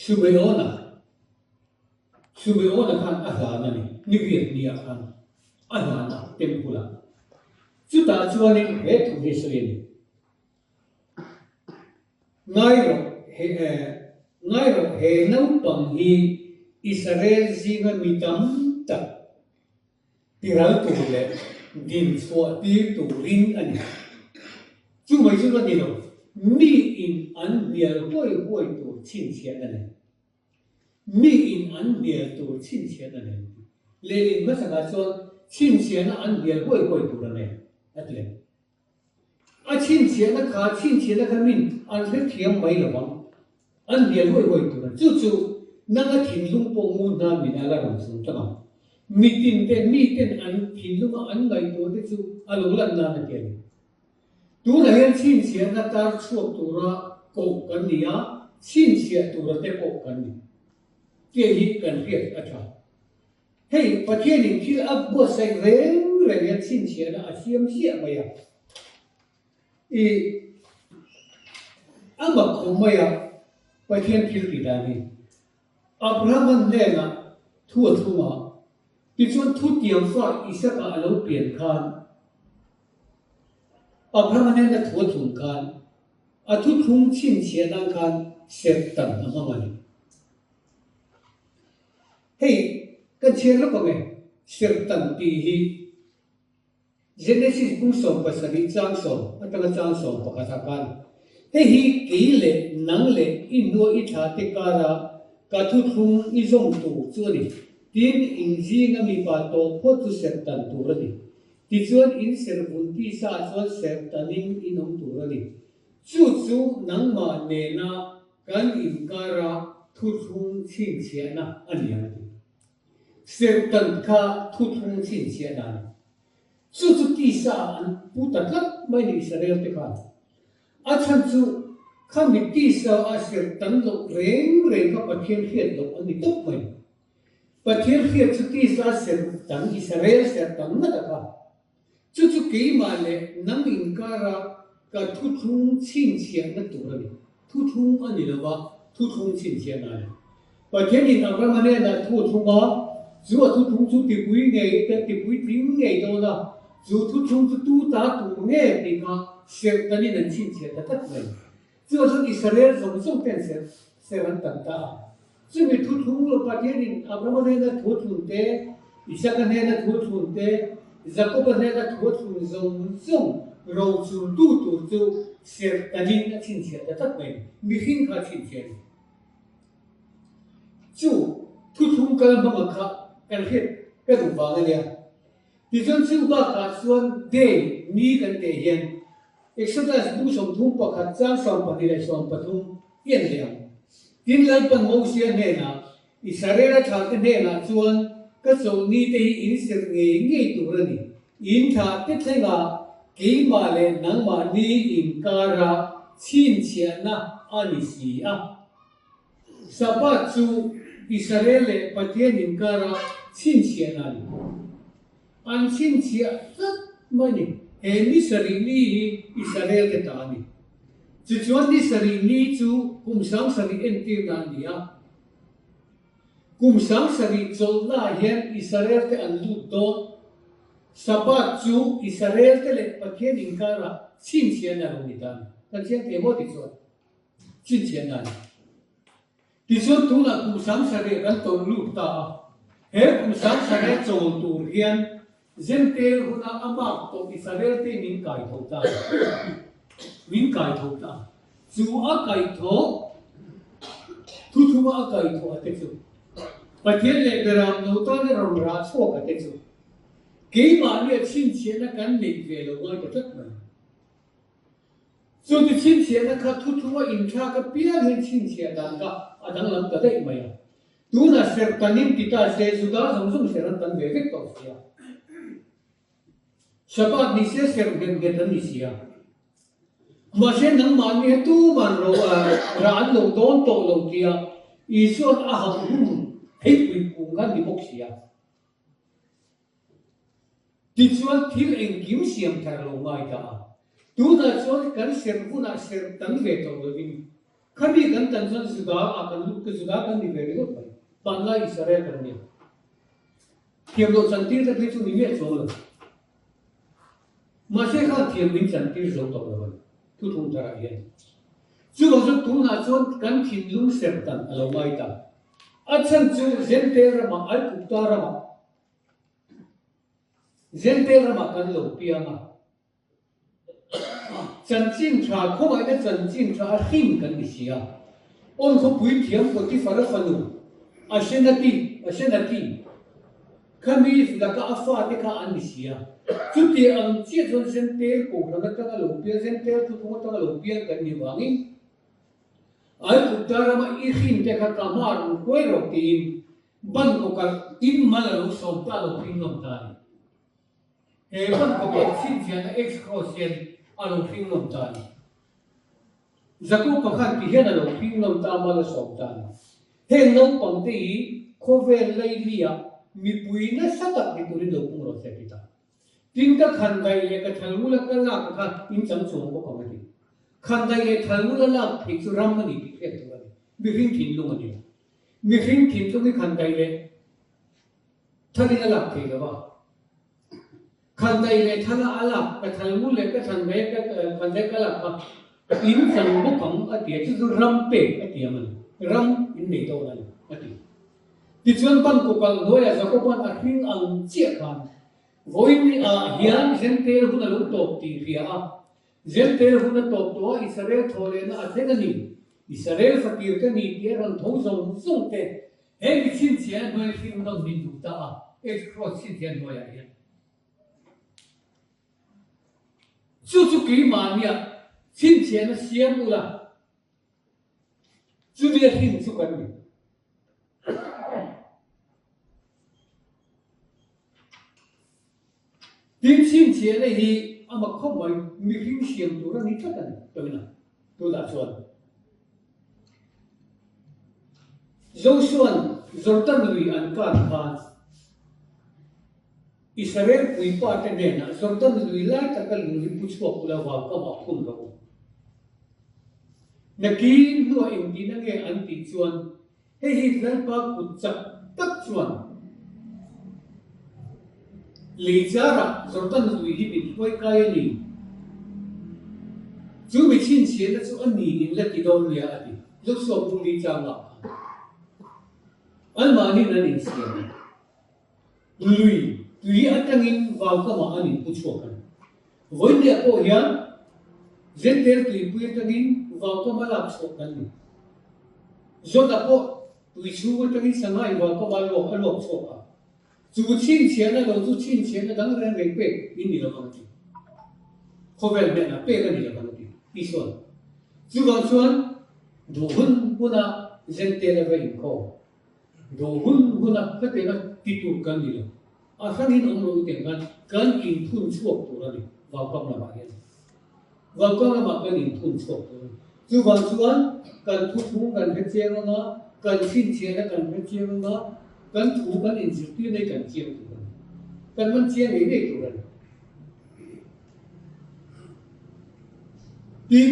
Simeona, Simeona khan a hlan a ni, ni riat nia khan a hlan a temple ah. Chutah chuanin he thu hi sawi a ni. Ngai rawh, he ngai rawh, he naupang hi Israel zinga mi tam tak tiral tur leh din chhuah tir turin a ni. Chu mai chu la ni lo, miin an hnial huai huai tur chhinchhiahna nei. Miin an hnial tur chhinchhiahna nei. Lehlin hmasakah chuan chhinchhiahna an hnial huai huai tur a nei, a ti a ni. A chhinchhiahna kha chhinchhiahna kha min an hrethiam mai lo vang. An hnial huai huai tur a. Chu chu nanga thinlung pawh ngun hna min a la rawn chhung tlang ang. Mitin te miten an thinlunga an ngaihtuah te chu a lo lan nan a ti a ni. Tunah hian chhinchhiahna tar chhuak tura koh kan ni a, chhinchhiah tura te pawh kan ni. Tih hi kan hriat a tha. Hei, Pathianin thil a buatsaih reng reng hian chhinchhiahna a siam ziah mai a. I a mak khawp mai a, Pathian thil tih dan hi. Abraham-a hnenah thu a thlung a, tichuan thutiang fa Isaka a lo pian khan, Abraham-a hnena thu a thlung khan, a thuthlung chhinchhiah nan khan serhtan a hmang a ni. Hei, kan chhiar lawk ang e, Serhtan tih hi Genesis bung 17 chang sawm atanga chang 11 ah khan, Hei hi kei leh nang leh i hnua i thla te kara ka thuthlung i zawm tur chu a ni. Tin, in zinga mipa tawh phawt chu serhtan tur a ni. Tichuan, in serhvun tisa ah chuan serhtanin in awm tur a ni. Chu chu nangmah nena Kan inkara thuthlung chhinchhiahna a ni ang a ti. Serhtan kha thuthlung chhinchhiahna a ni. Chu chu tisa ah an pu ta tlat mai ni Israel te khan. A chhan chu khami tisa a serhtan loh reng reng kha Pathian hriat loh an ni tawp mai. Pathian hriat chu tisa serhtan Israel serhtan ngat a kha. Chu chu keimah leh nang inkara ka thuthlung chhinchhiahna tur a ni. Thuthlung a ni lova, thuthlung chhinchhiahna a ni. Pathianin Abrahama hnenah thu a thlung a, chu a thuthlung chu tipui ngei te tipuitling ngei dawn a, chu thuthlung chu tu ta tur nge tih kha serhtanin an chhinchhiah ta tlat mai. Chu chuan Israel zawng zawng te an serh serh an tan ta a. Chumi thuthlung lo Pathianin Abrahama hnena thu a thlun te, Isaka hnena thu a thlun te, Jakoba hnena thu a thlun zawng zawng rochuntu tur chu serh tanin a chhinchhiah ta tlat mai. Mihring kha a chhinchhiah a ni. Chu thuthlung kal hmanga kha kan hriat ka duh vang a nia. Tichuan chu bakah chuan day ni kan teh hian Exodus bung 31 chang 23 leh 13 i en leh ang. Tin Lalpan Mosia hnenah, Israela thlahte hnenah chuan ka chawlhni te hi in serh ngei ngei tur a ni. In thlahte thlengah keimah leh nangmahni inkara chhinchhiahna a ni si a. Sabbath chu Israel leh Pathian inkara chhinchhiahna a ni. An chhinchhiah tlat mai a ni. He ni sarih ni hi Israel te ta a ni. Tichuan ni sarih ni chu kum 7000 entirna a ni a. Kum 7000 chawlhnaah hian Israel-te an lut dawn. Sabbath chu Israel-te leh Pathian inkarah chhinchhiahna a lo ni ta a ni. Kan chiang thei maw tichuan chhinchhiahna a ni. Tichuan tunah kum 7000 kan tawlh lut ta a. He kum 7000 chawl tur hian Zentail huna a mark tawh Israel-te min kai tho ta a ni. Min kai tho ta a. Chu a kaihthawh, thuthuma a kaihthawh a te chu, Pathian leh Beram no tana rawn rah chhuak a te chu, keimahnia chhinchhiahna kan neih ve lo ngai ta tlat mai. Chu ti chhinchhiahna kha thuthuma inthlak apiang hian chhinchhiah dan kha a danglam ta daih mai a. Tunah serhtanin ti ta se Juda zawng zawng ser an tan ve vek tawh si a. Shabbat ni se serh nghet nghet an ni si a. Mahse nangmahni he tuman ro rah an lo dawn tawh lo tia Isua'n a hauh hun theipui kung kha ni bawk si a. Tichuan thil engkim siam thar lo ngai ta a. Tunah chuan kan serh hunah serh tam ve tawh lovin khami kan tan chuan Juda ah kan lut ka Juda kan ni ve ringawt mai. Hmanlai Israel kan nia. Thiam loh chantir te phei chu ni miah chuang lo. Mahse khan thiam min chantir zo tawh lo a ni, thuthung tharah hian. Chuvang chuan tunah chuan kan thinlung serh dan a lo ngai ta. A chhan chu Zentel ramah, Aigupta ramah, Zentel ramah kan lo piang a. Chanchin tha, khawngaihna chanchin tha a hlim kan ni si a. Awn khawpui thiam Potifara fanu Asenati, Asenati, kha mi laka a fate kha an ni si a. Chuti ang chiah chuan Zentel kohhran atanga lo piang, Zentel thuthung atanga lo piang kan ni vangin Aigupta rama i hrin te kha ka hma rawn hruai rawh tiin ban kawkalh in mal a lo sawm ta lo hring ngam ta a ni. He ban kawkalh chhinchhiahna X-cross hian a lo hring ngam ta a ni. Jakob pakhat ti hian a lo hring ngam ta a, mal a sawm ta a ni. Heng naupangte hi khawvel laili-ah mipui nasa tak ni turin lo pung rawh se a ti ta. Tin ka khandaih leh ka thalngula ka lak kha in chang chuang bawk ang a ti. Khandaih leh thalngula lak theih chu ram a ni tih hriat tur a ni. Mihring thinlung a ni lo. Mihring thinlung hi khandaih leh thalin a lak thei lo va. Khandaih leh thala a lak, ka thalngul leh ka thandaih ka khandaih ka lak kha in chang bawk ang a ti a, chu chu ram pek a ti ang a ni. Ram in nei dawn a ni a ti. Tichuan ban kawkalh hnuaiah Jakoban a hring ang chiah khan vawiin ah hian Zentel hun a lo tawp tih hria a. Zentel hun a tawp tawh a, Israel thawhlehna a thleng a ni. Israel fatir ka ni tih a rawn tho zawng zawng te he mi chhinchhiah hnuai hring nawn min duh ta a, H-cross chhinchhiah hnuaiah hian. Chu chu keimahniah chhinchhiahna siam ula. Chumi a hrin chu kan ni. Tin chhinchhiahna hi a mak khawp mai, mihring siam tur a ni tlat a ni tawina tunah chuan. Josua'n Jordan lui an kan khan Israel puipa te hnenah Jordan lui lai taka lung hi pu chhuak ula vau ka mah phun rawh u. Nakin hnuah engtihna nge an tih chuan hei hi Lalpa kut chak tak chuan lei charah Jordan lui hi min hruai kai a ni. Chu mi chhinchhiahna chu a ni in la ti dawn nia a ti. Joshua Bung changah khan anmahniin an insiam a. Lui tui atangin vaukamah an inpu chhuak a ni. Vawihniah pawh hian Zentel tuipui atangin vaukama lak chhuak kan ni. Zawta pawh tui chhung atangin sangha in vaukama a luak a luak chhuak a. Chu chhinchhiahna lo chu chhinchhiahna dang reng reng pek in ni lovang a ti. Khawvel hnenah pek a ni lovang a ti. Isuan chuvang chuan duh hun huna Zentel a va inkhawm. Duh hun huna hetianga ti tur kan ni lo. A hrangin awm lo tiang khan kan inthun chhuak tur a ni Vaukam lamah hian. Vaukam lamah kan inthun chhuak tur a ni. Chuvang chuan kan thuchhung kan hre chiang anga, kan chhinchhiahna kan hre chiang anga, kan thu kan inzirtir nei kan chiang tur a ni. Kan man chiang ngei ngei tur a ni. Tin.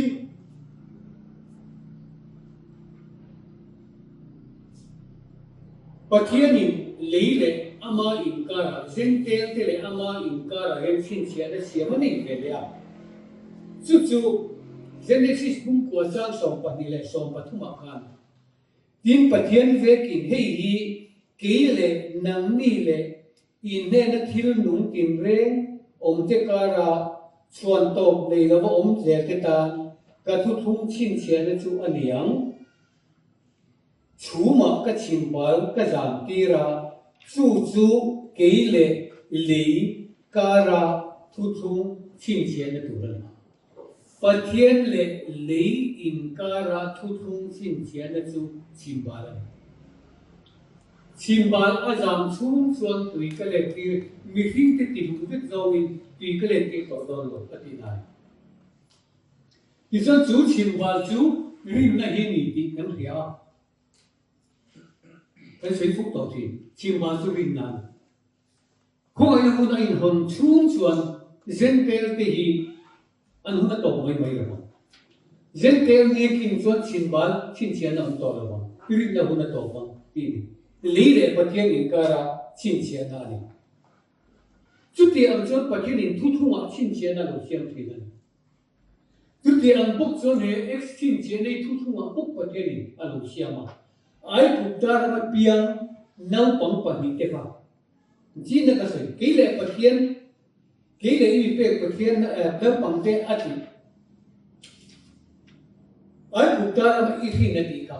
Pathianin lei leh ama inkarah, Zentelte leh ama inkarah hian chhinchhiahna siam a nei ve leh a. Chu chu Genesis bungkua chang 12 leh 13 ah khan, Tin, Pathian vekin hei hi kei leh nangni leh in hnena thil nung tinreng awmte kara chhuan tawp nei lova awm zelte tan ka thuthlung chhinchhiahna chu a ni ang. Chhumah ka chhimbal ka zam tir a, chu chu kei leh lei kara thuthlung chhinchhiahna tur a ni. Pathian leh lei inkara thuthlung chhinchhiahna chu chhimbal a ni. Chhimbal a zam chhung chuan tui ka let tir, mihringte tihlum vek zawngin tui ka let tir tawh dawn lo a ti nai. Tichuan chu chhimbal chu rinna hi ni tih kan hria a, kan sawi fuk tawh thin. Chhimbal chu rinna a ni. Khawngaihna hun a inhawn chhung chuan Zentel te hi an hun a tawp mai mai lo ang. Zentel nekin chuan chhimbal chhinchhiahna awm tawh lo ang, rinna hun a tawp ang tih a ni. Lei leh Pathian inkara chhinchhiahna a ni. Chuti ang chuan Pathianin thuthungah chhinchhiahna lo siam thin a ni. Chuti ang bawk chuan he X chhinchhiahna hi thuthungah bawk Pathianin a lo siam a. Aigupta rama piang naupang pahnihte kha zina ka sawi, kei leh Pathian, kei leh i mi pek Pathian naupangte a tih. Aigupta rama i hrin a tih kha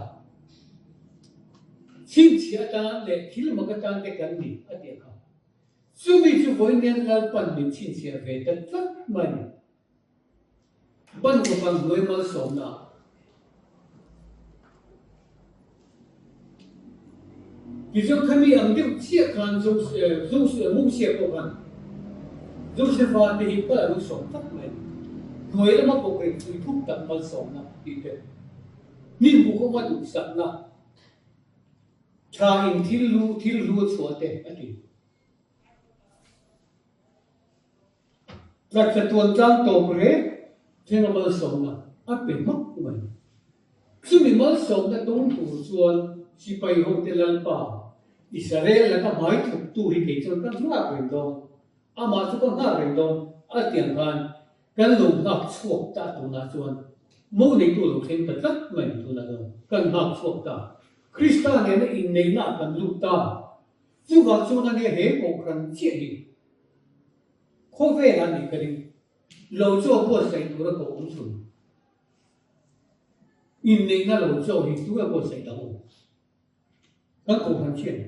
chhinchhiah atan leh thil mak atan te kan ni a tih kha. Chumi chu vawiin Lalpan min chhinchhiah ve ta tlat mai a ni. Ban kawpan hnuai malsawmna ah. Tichuan khami ang deuh chiah khan Mosia pawh khan Josefa te hi kal a lo sawm tlat mai a ni. Hnuai lama bawk reng pui thuk tak malsawmna tih te, hnim buk awma duhsakna, Tha in thil lu thil hlu a chhuah te a ti. Tlatla tuan tlang tawp rek thleng a malsawmna a pe hmak mai. Chumi malsawmna dawng tur chuan sipai hote Lalpa, Israel laka hmai thawktu hi kei chuan ka nghak reng dawn, amah chu ka nghak reng dawn a tiang khan Kan lo nghak chhuak ta tunah chuan mo neitu lo thleng ta tlat mai tunah chuan kan nghak chhuak ta. Krista nena inneihna ah kan lut ta. Chuvang chuan ania he kohhran chiah hi khawvelah nih ka ring lo chaw buatsaih tura koh awm chhun. Inneihna lo chaw hi tunge buatsaih dang awm? Kan kohhran chiah ni.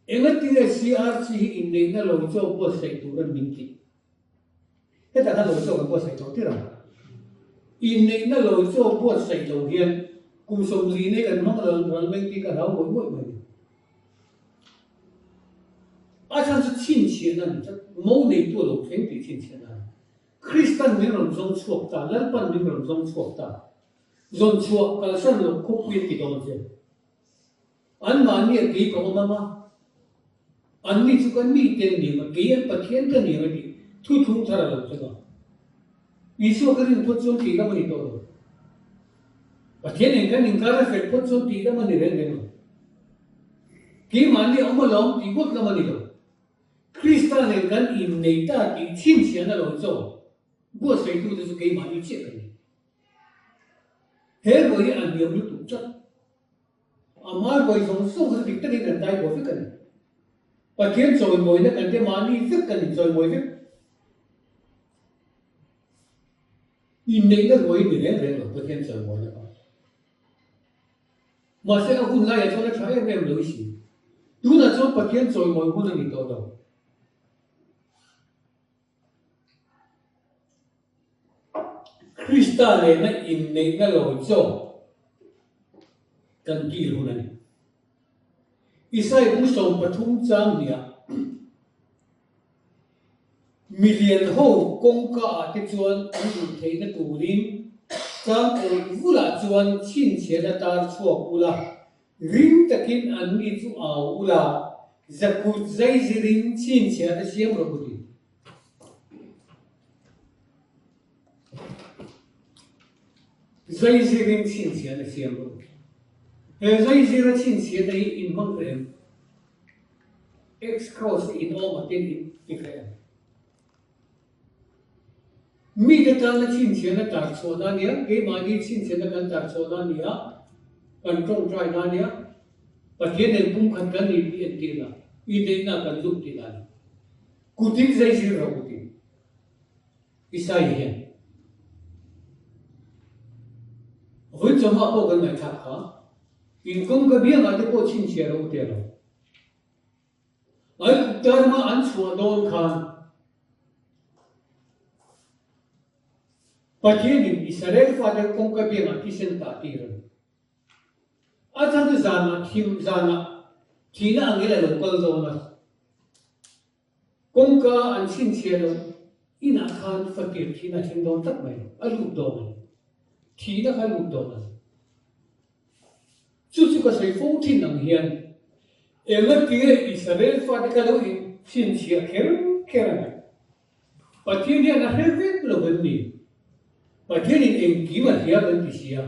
Engatinge CRC hi inneihna lo chaw buatsaih turan min tih? Hetah khan lo chaw kan buatsaih tawh tir ang. Inneihna lo chaw buatsaih lo hian kum 40 nei kan hmang ral ral mai tih ka hlau ngawih ngawih mai ni. A chhan chu chhinchhiahna a ni tlat, mo neitu a lo thleng tih chhinchhiahna a ni. Kristan min rawn zawng chhuak ta, Lalpan min rawn zawng chhuak ta. Zawn chhuah kalsan loh khawpui a ti dawn che. Anmahnia kei ka awm ang a, anni chu ka mite an ni ang a, kei an Pathian ka ni ang a tih thuthlung thar a lo thleng a. Isua ka rin phawt chuan tih lam a ni tawh lo. Pathian eng kan inkar a fel phawt chuan tih lam a ni reng reng lo. Keimahnia awm alawm tih ngawt lam a ni lo. Krista nen kan innei ta tih chhinchhiahna lo chaw buatsaitute chu keimahni chiah ka ni. He ruai hi a hniam lutuk tlat. A hma ruai zawng zawng kha chu dik takin kan dai buai vek a ni. Pathian chawimawina kan te mahni vek kan inchawimawi vek. Inneihna ruai ni reng reng lo Pathian chawimawina kha. Mahse a hun laiah chuan a tha em em lo i si. Tunah chuan Pathian chawimawi hun a ni tawh lo. Krista nena inneihna lo chaw kan kil hun a ni. Isai bung 13 chang hniah milian ho kawngka ah te chuan an luh theihna turin tlang awih vulah chuan chhinchhiahna tar chhuak ula, Ring takin anni chu au ula, zakut zaizirin chhinchhiahna siam rawh u ti. Zaizirin chhinchhiahna siam rawh u. He zaizira chhinchhiahna hi in hmang hle em? X cross hi in awm a tin in ti hreh em? Mite tana chhinchhiahna tar chhuahna a nia, keimahni chhinchhiahna kan tar chhuahna a ni a, kan tawngtaina a nia, Pathian nen pumkhat kan nih tih entirna, inneihna kan lut tihna a ni. Kutin zai zir rawh kutin. Isai hian vawi chawhmah pawh kan ngaihthlak kha, in kawngka biangah te pawh chhinchhiah rawh u teh lo. Aigupta rama an chhuah dawn khan Pathianin Israel fate kawngka biangah thisen tah tir a ni. A chhan chu zanah thim zanah thihna angel a lo kal dawn a, kawngka an chhinchhiah loh inah khan fatir thihna a thleng dawn tlat mai, a lut dawn a ni. Thihna kha a lut dawn a ni. Chu chu ka sawi fo thin ang hian engatinge Israel fate kha lo in chhinchhiah kher kher a ni? Pathian hian a hre vek lo em ni? Pathianin engkim a hria kan ti si a.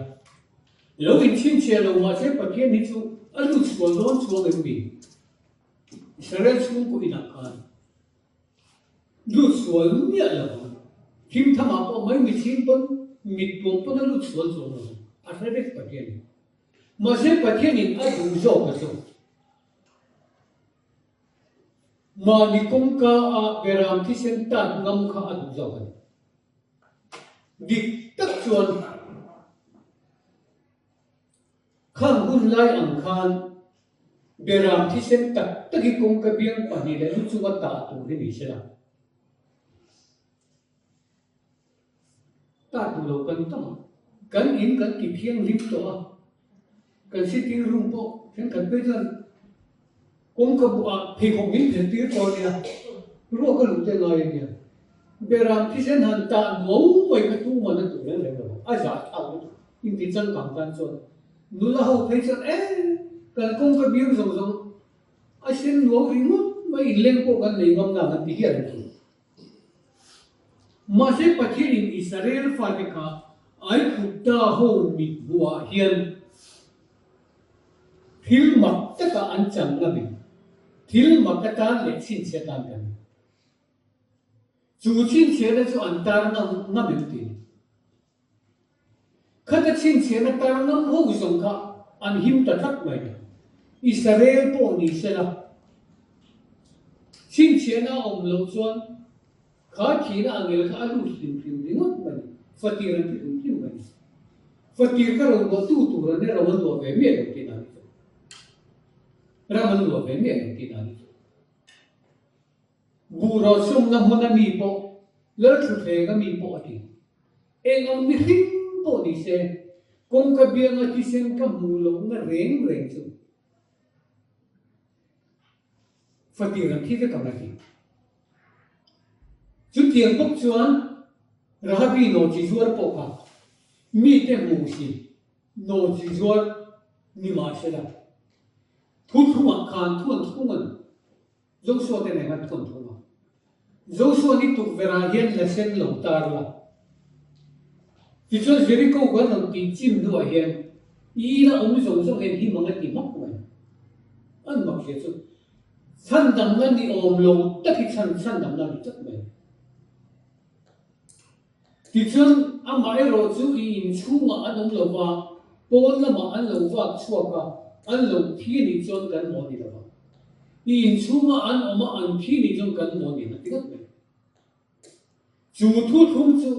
Lo in chhinchhiah lo mahse Pathian hi chu a lut sual dawn chuang em ni? Israel chhungkaw inah khan Lut sual miah lo ang. Thim thamah pawh mai mitching pawn mit tuam pawn a lut sual chuang lo ang. A hre vek Pathian in. Mahse Pathian in a duh zawk a chu. Mahni kawngka a beram thisen tat ngam kha a duh zawk a ni. Dik tak chuan. Khang hun lai ang khan Beram thisen tak tak hi kawngka biang pahnih leh lu chunga tah tur hi ni sela. Tah duh lo kan tam a, kan in kan ti thianghlim tawh a, kan sitting room pawh thenkhat phei chuan kawngka buah pheikhawk min phelh tir tawh a nia, ruak a luh te ngai a nia. Beram thisen han tah nuau mai kha tuman a duh reng reng lo a, a zah thlak lutuk. Inti changkang tan chuan nula ho phei chuan e kan kawngka biang zawng zawng a sen nuau ringawt mai inleng pawh kan nei ngam nang an ti hial ang chu. Mahse Pathianin Israel fate kha Aigupta ho mit hmuhah hian thil mak takah an chang ngamin thil mak atan leh chhinchhiah atan kan ni. Chu chhinchhiahna chu an tar ngam em ti? Khata chhinchhiahna tar ngam ho zawng kha an him ta tlat mai. Israel pawh ni sela, chhinchhiahna a awm loh chuan kha thihna angel kha a lut hlim hlim ringawt mai, fatir an ti hlim hlim mai. Fatir ka ro luah tu tur an ro an luah ve miah lo tihna a ni chu. Ram an luah ve miah lo tihna a ni chu. Buhraw sumna hmuna mi pawh, Lalthuthlenga mi pawh a ti. Eng ang mihring pawh ni se, kawngka bianga thisen ka hmuh lohna reng reng chu fatir an thi vek ang a ti. Chutiang bawk chuan Rahabi nawhchi zuar pawh kha mite hmuh si nawhchi zuar ni mahsela thuthlungah khan thuan thung a ni. Joshua te nen an thawn thung a. Joshua ni tukverh ah hian la sen lo tar la. Tichuan Jericho kan rawn tih chim hnuah hian i ina awm zawng zawng hian him ang a ti hmak mai. An mak zia chu chhandamna ni awm lo tak hi chhan chhandamna a ni tlat mai. Tichuan amaherawh chu i inchhungah an awm lo va, pawn lamah an lo vak chhuak a, an lo thi a nih chuan kan maw ni lo va. I inchhunga an awm a, an thi a nih chuan kan maw ni ang a ti ngawt mai. Chu thuthlung chu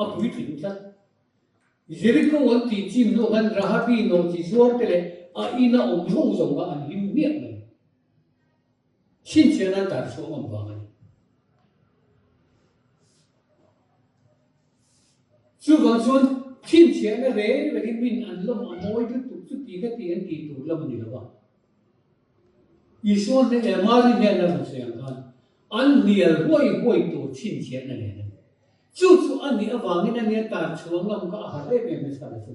a puitling tlat. Jeriko an tih chim hnuah khan Rahabi nawhchi zuar te leh a ina awm ho zawng kha an hlim hmiah mai. Chhinchhiahna an tar chhuah ngam vang a ni. Chuvang chuan chhinchhiahna reng rengin min an lawm a mawi lutuk chu ti kha ti an tih tur lam a ni lo va. Isua hneh leh Mari hnena rawn sawi ang khan an hnial huai huai tur chhinchhiahna nen a ni. Chu chu a nih avangin a nia tar chhuah ngam kha a har em em nasa a chu.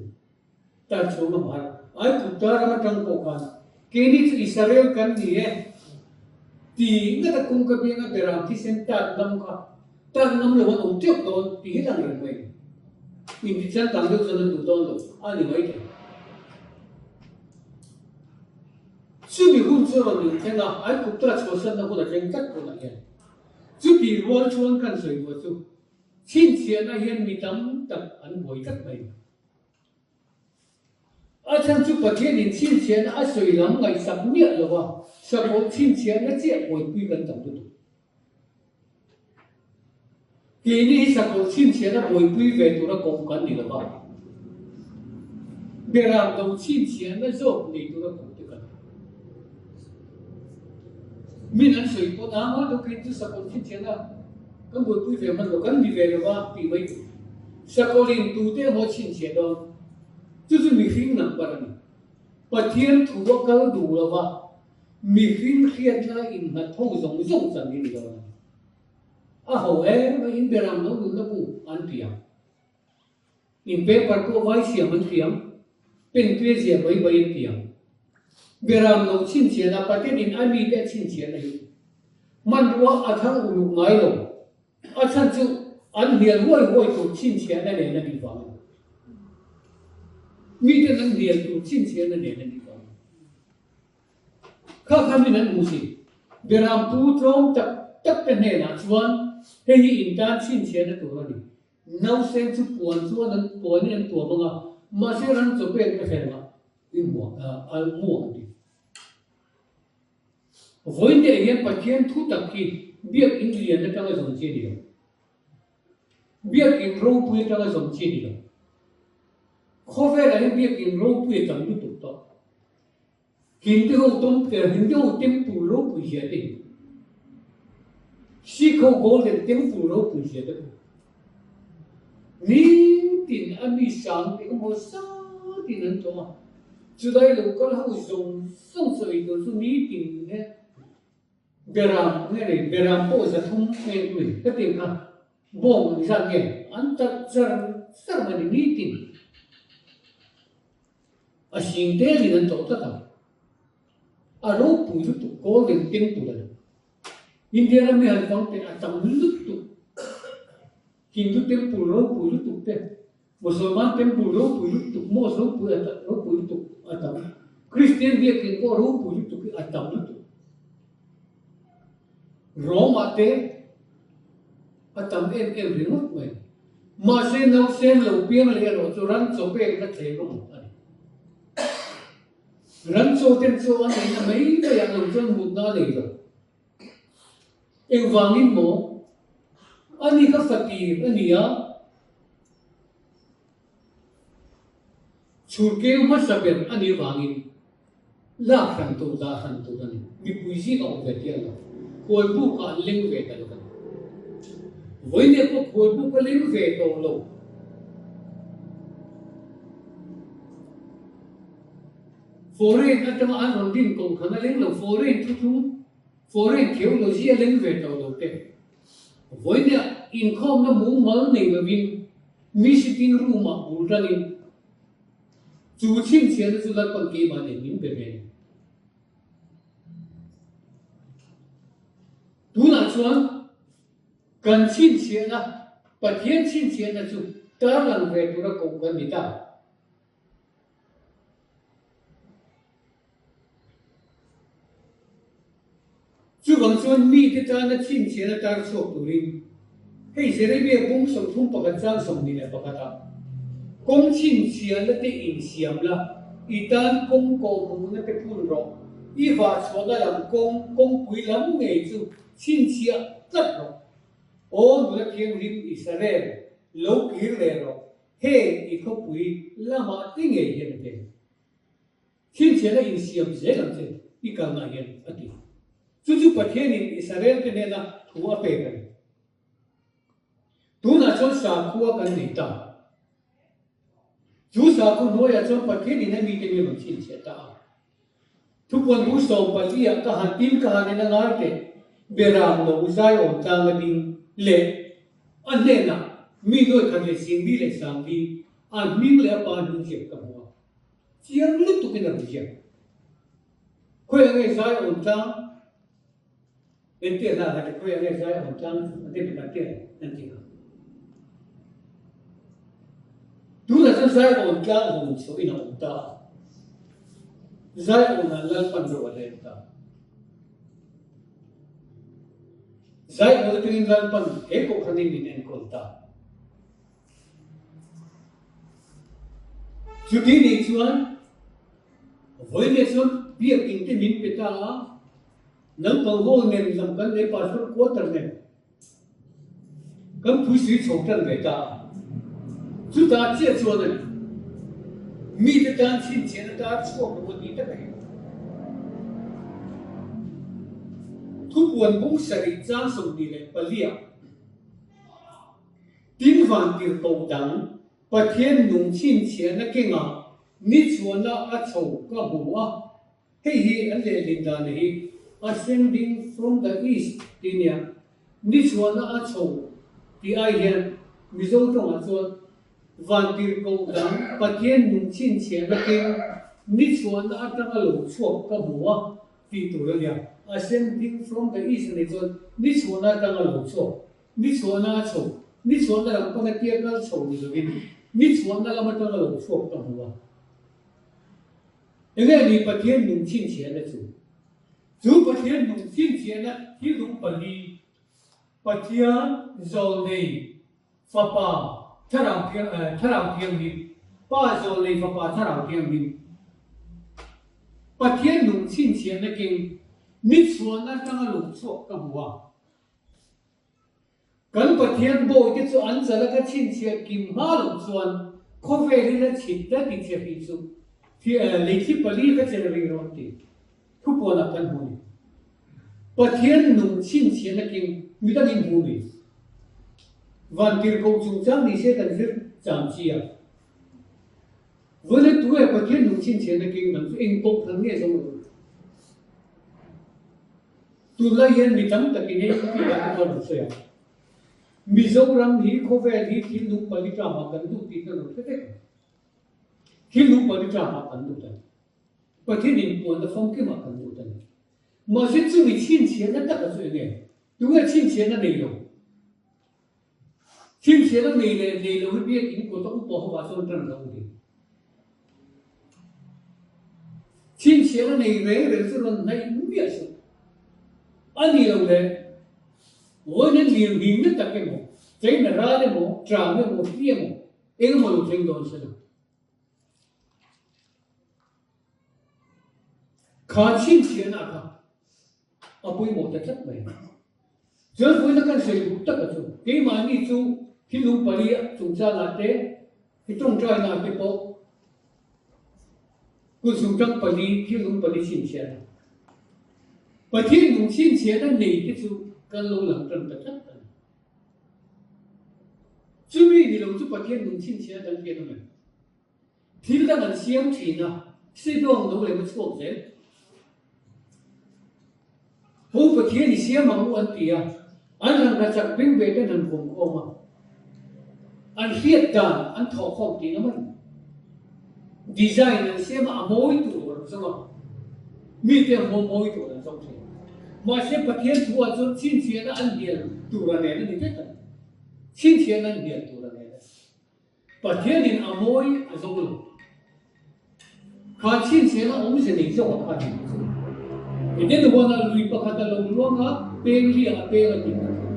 Tar chhuah ngam a har. Aigupta ram atang pawh khan keini chu Israel kan ni e ti ngata kawngka bianga beram thisen tat ngam kha tat ngam lo an awm teuh dawn ti hi lang reng mai. Inti changkang deuh chuan an duh dawn lo a ni mai thei. Chumi hun chu rawn inthleng a, Aigupta chhuahsanna hun a thleng tlat tunah hian. Chutih rual chuan kan sawi duah chu chhinchhiahna hian mi tam tak an buai tlat mai. A chhan chu Pathianin chhinchhiahna a sawi lam ngaihsak miah lo va, sakawlh chhinchhiahna chiah buaipui kan tam lutuk. Keini hi sakawlh chhinchhiahna buaipui ve tura koh kan ni lo va, beram lo chhinchhiahna zawk nei tura koh te kan ni. Min an sawi pawh na a, lo kei chu sakawlh chhinchhiahna kan buaipui ve hman lo, kan ni ve lo va tih mai tur. Sakawlhin tute emaw chhinchhiah dawn? Chu chu mihring number a ni. Pathian thu a kal duh lo va, mihring hriatna innghat ho zawng zawng chan hi ni dawn a ni. A ho em a, in beram lo nunna bu an ti ang. In paper pawh vai siam an ti ang, pen tui a zia mai mai an ti ang. Beram lo chhinchhiahna, Pathianin a mite a chhinchhiahna hi hmanrua a thlang uluk ngai lo. A chhan chu an hnial huai huai tur chhinchhiahna nen a nih vang a ni. Miten an hnial tur chhinchhiahna nen a nih vang a ni. Kha kha min an hmu si. Beram pu tlawm tak tak te hnenah chuan hei hi in tan chhinchhiahna tur a ni. Nausen chu puan chuan an puanin an tuam ang a, mahse ran chaw pek na hrengah in hmuah a hmuh ang ti. Vawiin hian Pathian thu tak hi biakinn lian atanga zawm chi a ni lo. Biakinn ropui atanga zawm chi a ni lo. Khawvelah hian biakinn ropui a tam lutuk tawh. Hindi ho tum Hindi ho temple ropui zia te hi. Sikh ho golden temple ropui zia te pawh. Nitin a mi sang engemaw zatin an tlawh a, chulai lo kal ho zawng zawng sawi tur chu nitin nge Beram nge nei Beram pawh 300 nge ui ka tih kha bawng an zat nge an tat char char mai ni nitin a hring telin an tlawh tlat a, a ropui lutuk golden temple a ni. India ram hi han fang teh a tam lutuk. Hindu temple ropui lutuk te, Mosolman temple ropui lutuk, mosque ropui a ropui lutuk a tam. Kristian biakinn pawh ropui lutuk hi a tam lutuk. Rome ah te a tam em em ringawt mai. Mahse nausen lo piang leh erawh chu ran chaw pekna thleng a hmu a ni. Ran chaw ten chaw a neihna mai maiah lo chuan mutna a nei lo. Engvangin maw? Ani kha fatir a ni a, chhurkeu hmasa ber a nih avangin lak hran tur, dah hran tur a ni. Mipui zing a awm ve tih a lo. Khualbukah an leng ve ta lo a ni. Vawinia pawh khualbuk a leng ve tawh lo. Foreign atanga an rawn din kohhran a leng lo, foreign thuthlung, foreign theology a leng ve tawh lo te. Vawinia inkhawmna mumal nei lovin mi sitting room ah bul tanin chu chhinchhiahna chu Lalpan keimah nen min pe ve a ni. Tunah chuan kan chhinchhiahna, Pathian chhinchhiahna chu tarlang ve tura koh kan ni ta. Chuvang chuan mite tana chhinchhiahna tar chhuak turin hei Jeremia bung 31 chang 21 ah kawng chhinchhiahna te insiam la, i tan kawng kawhhmuhna te phun rawh, i vah chhuahna lam kawng, kawngpui lam ngei chu chhinchhiah tlat rawh. Aw nula thianghlim Israel, lo kir leh rawh. Heng i khawpui lamah te ngei hian a tel. Chhinchhiahna insiam zel ang che i kalnaah hian a ti. Chu chu Pathianin Israel-te hnena thu a pek a ni. Tunah chuan sakhua kan nei ta. Chu sakhaw hnuaiah chuan Pathianin a mite mi rawn chhinchhiah ta a. Thupuan bu 14 ah ka han tin ka han en a ngai teh, Beram lo zai awm tlang a ding leh a hnenah mi nuai khat leh singli leh sangli a hming leh a pa hnung ziak ka hmu a, chiang lutuk in a rawn ziak. Khawiah nge zai awm tlang? Entir hna kha khawiah nge zai awm tlang an ti an ti an ti kha. Tunah chuan zai awm tlang hmun chhuah in a awm ta a. Zaiawnah Lalpan ro a rel ta. Zaiawn atangin Lalpan he kohhranin min enkawl ta. Chuti nih chuan vawiin chuan biakinn te min pe ta a, naupang ho nen lam kan nei pastor quarter nen kan phuisui chho tan ve ta a. Chutah chiah chuan a ni, mite tan chhinchhiahna tar chhuak lo a ti tak a hi. Thupuan bung sarih chang 24-ah. Tin vantirhkoh dang Pathian nung chhinchhiahna kengah ni chhuahna a chho ka hmu a, hei hi an lehlin dan hi Ascending from the East tih nia, ni chhuahna a chho tih ai hian Mizo tawngah chuan vantirhkoh dang Pathian nung chhinchhiahna keng ni chhuahna atanga lo chhuak ka hmu a tih tur a nia, Ascending from the East a nih chuan ni chhuahna atanga lo chhuak. Ni chhuahna a chho, ni chhuahna lam pana tia kal chho ni lovin ni chhuahna lam atanga lo chhuak ka hmu a. Enge ni Pathian nung chhinchhiahna chu? Chu Pathian nung chhinchhiahna thilung pali, Pathian Zawlnei Fapa Thlarau Thlarau Thianghlim, Pa Zawlnei Fapa Thlarau Thianghlim, Pathian nung chhinchhiahna keng ni chhuahna atanga lo chhuak ka hmu a. Kan Pathian bawite chu an chala ka chhinchhiah kim hma loh chuan khawvelin a chhit ta ti che hi chu lei thi pali ka chen rih rawh an ti. Thupuanah kan hmu ni. Pathian nung chhinchhiahna kim midangin hmu ni. Vantirhkoh chungchang ni se kan zir cham chi a. Vawilei tu e Pathian nung chhinchhiahna kim kan chu eng kohhran nge zawng lo. Tunlai hian mi tam takin hei chu tih dan te pawh an rawn sawi a. Mizoram hi khawvel hi thil nung pali tlamah kan duh tih ka rawn hre vek ang. Thil nung pali tlamah kan lut a ni. Pathian inpuanna famkimah kan lut a ni. Mahse chumi chhinchhiahna taka chu enge? Tunge chhinchhiahna nei lo? Chhinchhiahna nei leh nei lo hi biakinn kawta upa hovah chuan tan lo ni. Chhinchhiahna nei reng reng chu rawn hnaih miah suh. A ni lo le, vawiin an lir hming na tak emaw, China ral emaw, Tram emaw, hri emaw, eng emaw lo thleng dawn se lo. Kha chhinchhiahna kha a pawimawh ta tlat mai. Chuan vawiina kan sawi duh taka chu keimahni chu thilung pali chungchangah te, hi tawngtainaah te pawh kut zungtang pali, thilung pali chhinchhiahna, Pathian nung chhinchhiahna nei te chu kan lo lang tan ta tlat a ni. Chumi ni lo chu Pathian nung chhinchhiahna dang hian awm em? Thil dang an siam thin a, Sidon lo lem a chhuak zel. Pu Pathian i siam ang u an ti a, an han ra chak bing ve ten han vawm khawm a, an hriat dan an thawh khawm tih na mai. Design an siam a, a mawi tur an zawng a, mite a hmuh mawi tur an zawng thin. Mahse Pathian thu ah chuan chhinchhiahna an hnial tur a nen a ni vek a ni. Chhinchhiahna an hnial tur a nen a ni. Pathianin a mawi a zo lo. Kha chhinchhiahna awmze nei zawk a kha ni chu. Eden huana lui pakhat a lo luang a, peng li ah a peng a tih kha chu.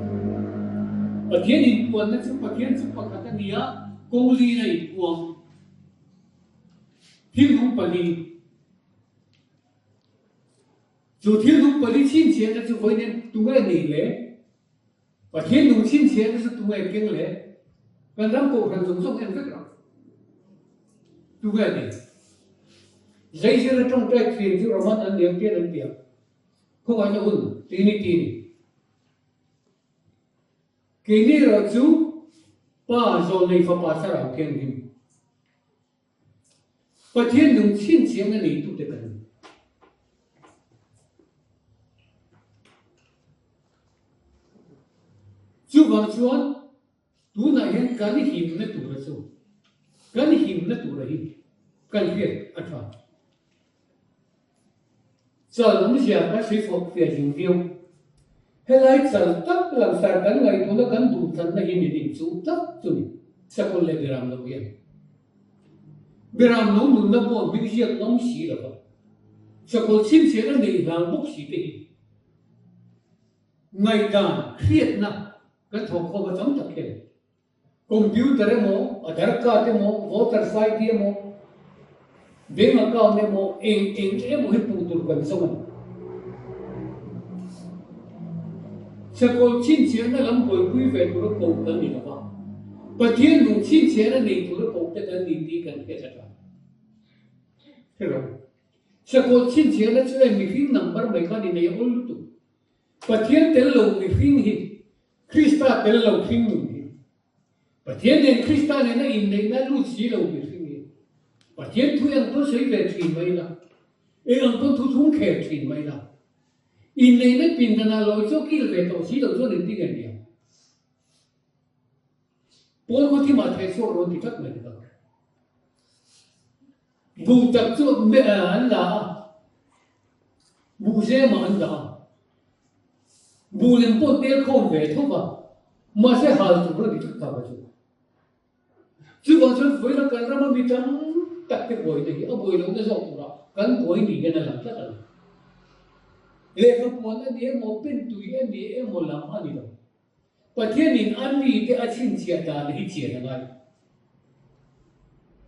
Pathian inpuanna chu Pathian chu pakhat a ni a, kawng liin a inpuang. Thilnung pali. Chu thilnung pali chhinchhiahna chu vawiin tunge nei le? Pathian nung chhinchhiahna chu tunge keng le? Kan ram kohhran zawng zawng en vek lo. Tunge ni? Zeizir a tawngtai thin chu Roman an liam pian an ti a, khawngaihna hun Trinity ni. Keini erawh chu Pa, Zawlnei, Fapa, Thlarau Thianghlim. Pathian nung chhinchhiahna neitute kan ni. Chuvang chuan tunah hian kan himna tura chu kan himna tura hi kan hriat a tha. Chal awmzia kan sawi fawk fiah zing viau. Helai chal tak langsar kan ngaihtuahna kan duhthlanna hi min inchuh tlat chu ni. Sakawlh leh Beram lo hian Beram lo nunna pawh hming ziak ngam si lo va. Sakawlh chhinchhiahna nei hlang bawk si te hi ngaihdan hriatna kan thawk khawm a tam tak hian computer emaw, Aadhaar card emaw, voters ID emaw, bank account emaw eng eng emaw hi puh tur kan zawng a ni. Sakawlh chhinchhiahna lam buaipui ve tura koh kan ni lo va, Pathian nung chhinchhiahna nei tura koh te kan ni tih kan hriat a tha. Hre lo. Sakawlh chhinchhiahna chu e mihring number mai khan inei awl lutuk. Pathian tel lo mihring hi Krista tel lo hring nun hi. Pathian nen Krista nena inneihna lut si lo mihring hi. Pathian thu eng pawn sawi ve thin mai ila, eng ang pawn thu thung kher thin mai ila, inneihna pindanah lawi chu a kil ve tawh si lo chuan engtin nge nia? Pawl khaw thimah theh chhuak rawn ti tlat mai ni kha. Buh tak chu an la a, buh zemah an dah a, buh lem pawh tel khawm ve tho va, mahse hal tur a ni tlat ta kha chu. Chuvang chuan vawiina kan rama mi tam tak te buaina hi a buai lohna zawk turah kan buai ni hian a lang tlat a ni. Lehkha puan a ni emaw, pen tui a ni emaw lam a ni lo. Pathianin a mite a chhinchhiah dan hi chian a ngai.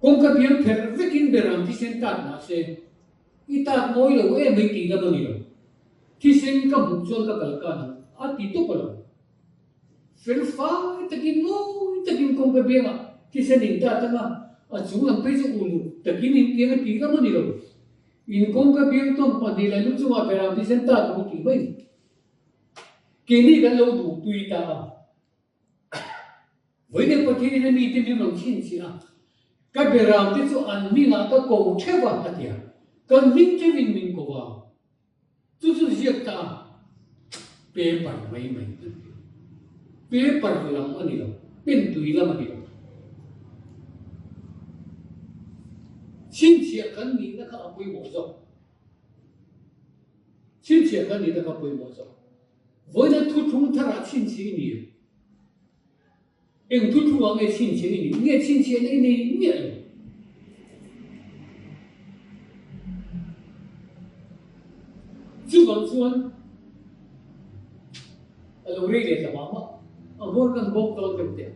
Kawngka biang pherh vekin beram thisen tat mah se, I tat mawi lo em mai tih lam a ni lo. Thisen ka hmuh chuan ka kal kan ang, a ti tawp a lo. Fel fai takin mawi takin kawngka biangah thisen in tat ang a, a chung lam phei chu uluk takin in tiang a tih lam a ni lo. In kawngka biang tawn pahnih leh lu chungah beram thisen tat ru tih mai a ni. Keini kan lo duh tui ta a, Vawiin Pathianin a mite min rawn chhinchhiah a, ka beramte chu an hmingah ka ko theuh a, a ti a, kan hming theuhin min ko a, chu chu ziak ta a, paper mai mai kan ti. Paper lam a ni lo, pen tui lam a ni lo. Chhinchhiah kan nihna kha a pawimawh zawk. Chhinchhiah kan nihna kha pawimawh zawk. Vawiina thuthlung tharah chhinchhiah i ni em? Eng thuthlungah nge chhinchhiah i nih? Nge chhinchhiahna i nei miah lo? Chuvang chuan a lo rei leh ta mah mah. A hmawr kan bawk dawn deuh teh.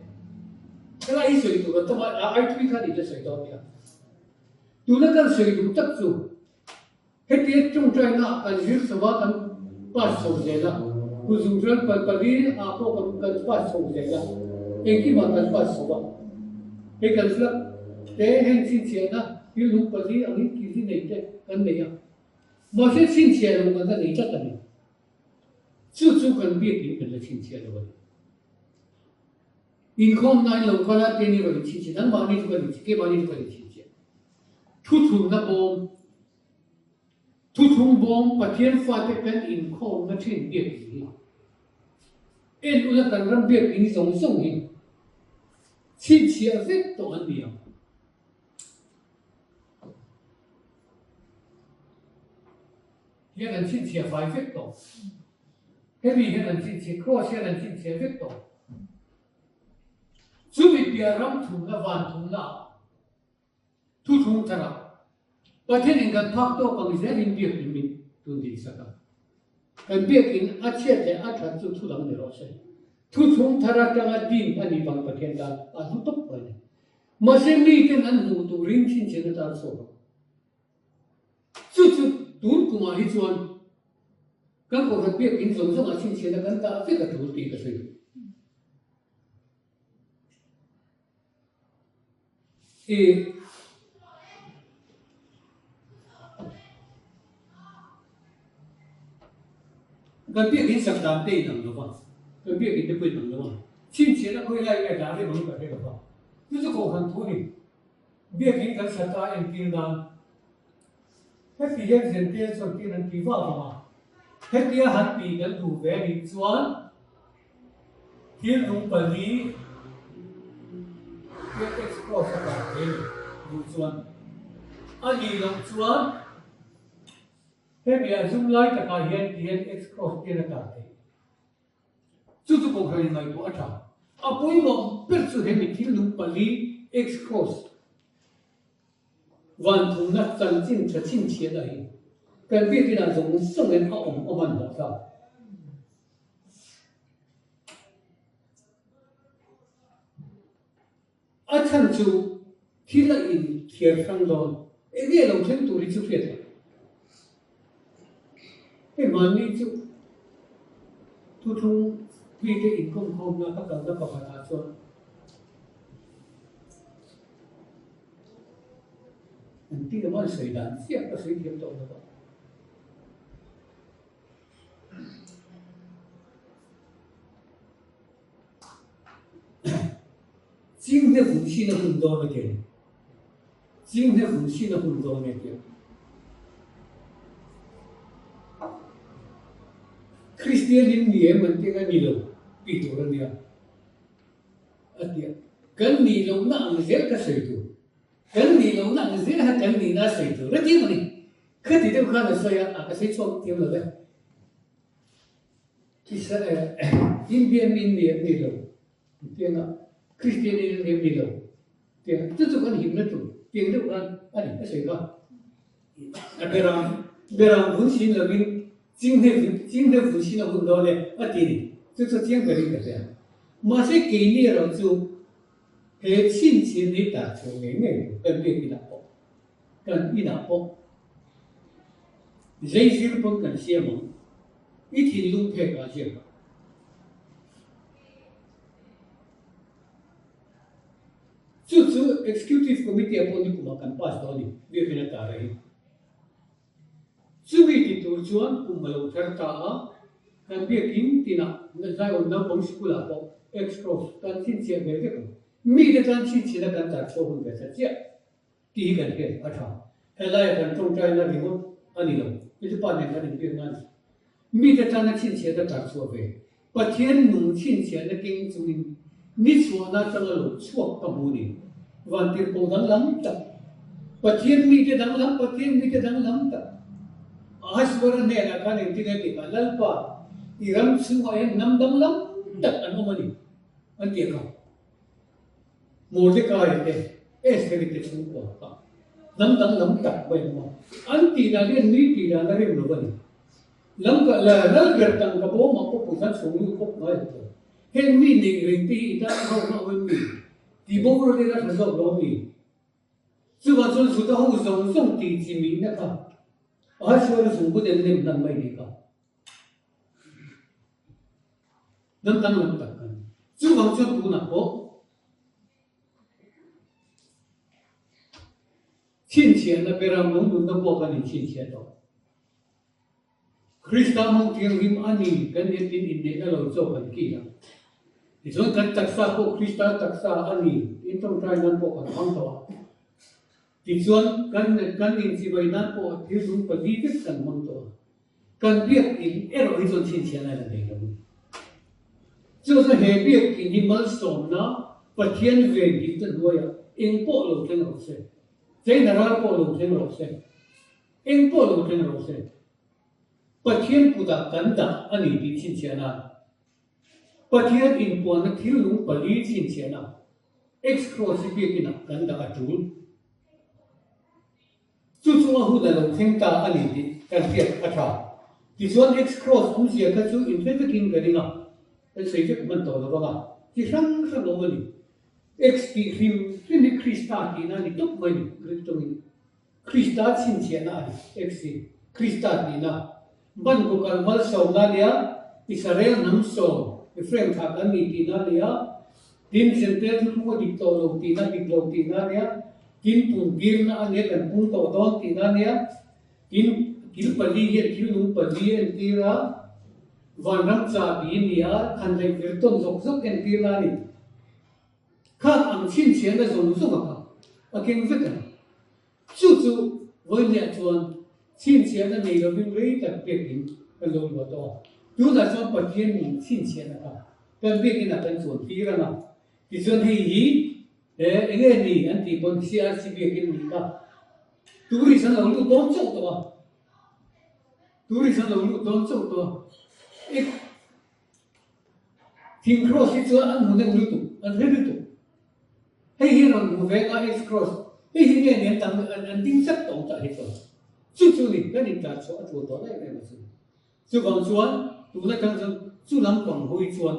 Helai hi sawi tur a tam a, a ai thui khan i la sawi dawn nia. Tuna kan sawi duh tak chu Hetia tawngtaina kan zir chho a, kan pass chho zel a, kut zung chuan pal pali ah pawh kan kan pass chho zel a, engkimah kan pass chho a. Hei kan flag te heng chhinchhiahna thil nung pali angin kil hi nei te kan nei a, mahse chhinchhiah lo kan la nei tlat a ni. Chu chu kan biakin kan la chhinchhiah lo a ni. Inkhawmnain lo kal a, keini rawn inchhinchhiah, nangmahni chu kan inchhinchhiah, keimahni chu kan inchhinchhiah. Thuthlungna bawm, Thuthlung bawm Pathian fate kan inkhawmna thin biakinn hi en ula kan ram biakinn zawng zawng hi chhinchhiah vek tawh an ni ang. Hian an chhinchhiah fai vek tawh. Hemi hian an chhinchhiah, Kross hian an chhinchhiah vek tawh. Chumi piah ram thumna van thumna ah Thuthlung thar ah Pathianin kan phak tawk ang zelin biakin min tun din sak a. Kan biakin a chhiat leh a that chu thu dang ni rawh se. Thuthlung thar atanga din a nih vang Pathian tan a hlu tawp mai a ni. Mahse miten an hmuh turin chhinchhiahna tar chhuak ang. Chu chu tun kumah hi chuan kan kohhran biakin zawng zawngah chhinchhiahna kan dah vek a tul tih ka sawi duh. I kan biakin sak dan te inang lo va, kan biakin te pawh inang lo va, chhinchhiahna khawi lai nge dah rem ang ka hre lo va, chu chu kohhran thu a ni. Biakin kan sa ta entir nan heti hian Zentail chuan tin an ti vak vang a, hetia han tih kan duh ve anih chuan thil nung pali hian expose a kar thei a ni duh chuan a nih loh chuan hemi a zum lai takah hian ti hian expose hian a kar thei. Chu chu kohhran in ngaihtuah a tha. A pawimawh ber chu hemi thil nung pali X-cross vanthumna chanchin tha chhinchhiahna hi. Kan biakin ah zawng zawng in a awm awm an hlawh thlak. A chhan chu thil a in thiar hrang dawn. Eng nge lo thleng tur hi chu hriat loh. Hei mahni chu thuthlung mite inkawmkhawmna ka kalna pakhatah chuan An tih emaw an sawi dan chiah ka sawi thiam tawh lo a. Chinghne vun hrin a hun dawn a tia. Chinghne vun hrin a hun dawn e tia. Kristian in ni em an tih kha ni lo tih tur a nia. A ti a, Kan nih lohna ang zel ka sawi tur, kan nih lohna ang zel kha kan nihna a sawi tur a ti maw ni? Khati deuh khan a sawi a, a ka sawi chhuak thiam lo ve. India mi ni em ni lo tianga Kristian in ni em ni lo tianga chu chu kan himna tur tiang deuh khan a ni a sawi kha. A beram beram vun sin lovin Chinghne vun Chinghne vun sin a hun dawn e a ti ni. Chu chu chiang berin ka hria. Mahse keini erawh chu he chhinchhian hi tar chhuah ngei ngei tur kan biak inah pawh kan inah pawh zeizir pawn kan siam ang i thinlung phek ah ziak ang. Chu chu Executive Committee ah pawh nikumah kan pass dawn a ni biakin a tar a hi. Chumi ti tur chuan kum a lo thar ta a, kan biakin tinah Zion naupang sikul ah pawh X-Cross kan chhinchhiah ve vek ang. Mite tan chhinchhiahna kan tar chhuak hun ve ta chiah tih hi kan hriat a tha. Helaia kan tawngtaina ringawt a ni lo, hei chu pa nen kan inbiakna a ni. Mite tana chhinchhiahna tar chhuah ve, Pathian nung chhinchhiahna keng chungin ni chhuahna atanga lo chhuak ka hmu ni. Vantirhkoh danglam tak, Pathian mite danglam, Pathian mite danglam tak. Ahasuera hnenah khan engtin nge tih kha, Lalpa, i ram chhungah hian hnam danglam tak an awm a ni, an ti a kha. Mordecai te, Esther-i te chhungkua kha hnam danglam tak mai an awm a, an tih dan hian mi tih dan a rem lo a ni. Lam ka la lal ber tang ka bawm ah pawh pawisa chhung lut khawp ngai lo tawh. Heng mi nei reng te hi i tan ho na awm em mi? Ti boral ila tha zawk lo mi? Chuvang chuan Juda ho zawng zawng tih chi mihna kha Ahasuerus zung bun en nem hnan mai ni kha. Hnam danglam tak kan ni. Chuvang chuan tunah pawh chhinchhiahna beram lo nunna pawh kan inchhinchhiah tawh. Krista hmang thianghlim a ni kan entin inneihna lo chaw kan kil a. Tichuan kan taksa pawh Krista taksa a ni tiin tawngtai nan pawh kan hmang tawh a. Tichuan kan kan inchibai nan pawh thil dum pali vek kan hmang tawh a. Kan biakin erawh hi chuan chhinchhiahna a la nei lo. Chu chuan he biakin hi malsawmna Pathian venhimna hnuaiah eng pawh lo thleng rawh se, China ral pawh lo thleng rawh se, Eng pawh lo thleng rawh se, Pathian kutah kan dah a ni tih chhinchhiahna, Pathian inpuanna thilnung pali chhinchhiahna, X-Cross hi biakinah kan dah a tul. Chu chu a hun a lo thleng ta a ni tih kan hriat a tha. Tichuan X-Cross awmzia kha chu inhre vekin ka ring a, kan sawi vek hman tawh lo vang a, chi hrang hrang a awm a ni. X tih hrim hrim hi Krista tihna a ni tawp mai ni, Greek tawngin. Krista chhinchhiahna a ni, XC, Krista tihna. Ban ku kal malsawmna a nia, Israel hnam sawm, Ephraim thlah kan ni tihna a nia, tin Jentail thuthlung a dik tawh lo tihna, dik lo tihna a nia, tin pungtirna a nia, kan pung tawh dawn tihna a nia, tin kil pali hian thil nung pali a entir a, vanram chahbi a ni a, khan daih vir tawn zawk zawk entirna a ni. Khang ang chhinchhiahna zawng zawng a kha a keng vek ang. Chu chu vawiinah chuan chhinchhiahna nei lovin rei tak biakin kan lo luah tawh a. Tunah chuan Pathian min chhinchhiahna kha kan biakinah kan chuan tir ang a. Tichuan hei hi he eng nge ni an tih pawn CRC biakin a nih kha. Tourist an lo lut dawn chauh tawh a. Tourist an lo lut dawn chauh tawh a. Thing cross hi chuan an hmu deuh lutuk, an hre lutuk. Hei hi rawn hmu ve nga X cross, hei hi nge ni an dang an ding zet tawh ang tah hi chuan. Chu chu ni kan intar chhuah a tul tawh em em a chu. Chuvang chuan tun atang chuan chu lampang hawi chuan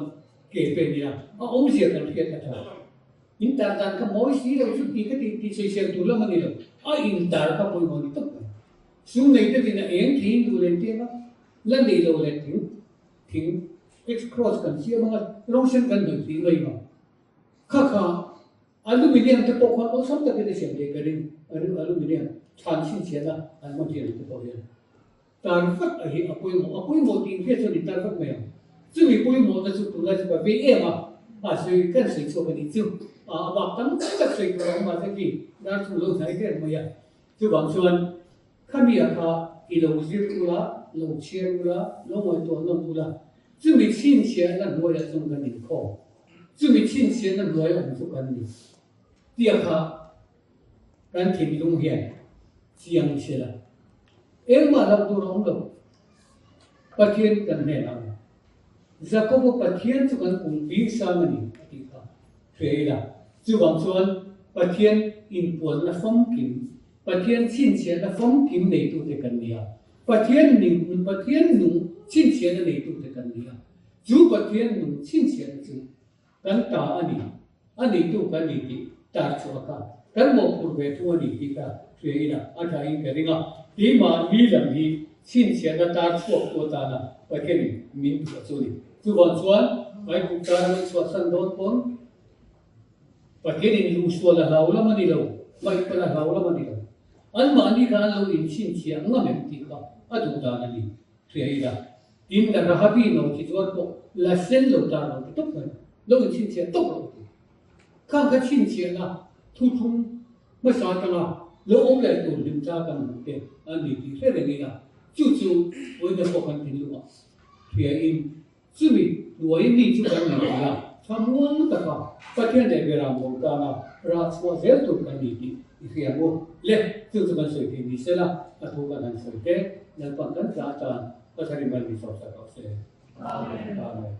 ke pe nia a awmzia kan hriat a tha. Intar dan kha mawi si lo chu ti ka ti tih sawisel tur lam a ni lo. A intar kha pawimawh ni tawp mai. Sum nei deuhin a eng theiin duh len tir a, la nei lo leh thing thing X cross kan siam anga rawng sen kan hnawih tih mai ma. Kha kha Aluminium te pawh khuan awlsam takin a siam theih ka ring, aluminium chhan chhinchhiahna an hman thin ang te pawh hian tar vat a hi a pawimawh, a pawimawh tih inhriat chuan in tar vat mai ang. Chumi pawimawhna chu tunlai chu ka vei em a, a sawi kan sawi chhuak a nih chu, a bak tam tak sawi tur a awm mahse khi dar chu lo hnai vel mai a, chuvang chuan khami a kha i lo zir ula, lo chhiar ula, lo ngaihtuah nawm ula, chumi chhinchhiahna hnuaiah chuan kan inkhawm. Chumi chhinchhiahna hnuai awm chu kan ni. Tia kha kan thinlung hian chiang sela engmah hlauh tur a awm lo. Pathian kan hnen ang. Jakoba Pathian chu kan kum bing sang a ni a tih kha hria ila. Chuvang chuan Pathian inpuanna famkim, Pathian chhinchhiahna famkim neitute kan ni a. Pathian ning, Pathian nung chhinchhiahna neitute kan ni a. Chu Pathian nung chhinchhiahna chu kan ta a ni, a neitu kan ni tih tar chhuah kha kan mawhphurh ve thung a ni tih kha hria ila a thain ka ring a. Keimahni lam hi chhinchhiahna tar chhuaktu atana Pathianin min duh a chu ni. Chuvang chuan Aigupta ram in chhuahsan dawn pawn Pathianin luhsual a hlau lam a ni lo, ngaihpalh a hlau lam a ni lo. Anmahni kha an lo inchhinchhiah ngam em tih kha a duh dan a ni hria ila. Tin, la Rahabi no chi chuan pawh la sen lo tar lo ti tawp mai, lo inchhinchhiah tawp lo ti. Khang kha chhinchhiahna thuthlung hmasa atanga lo awm leh tur hlimthla kan hmuh te an ni tih hre reng ila, chu chu vawiina pawh kan thinlungah hriain chumi hnuai mi chu kan ni thei a, thlamuang taka Pathian leh Beram bo tana rah chhuah zel tur kan ni tih i hria maw? Le, chu chu kan sawi thei ni sela, a thu kan han sawi te, Lalpan kan tla atan Pathian in mal min sawmsak rawh se. Amen. Amen.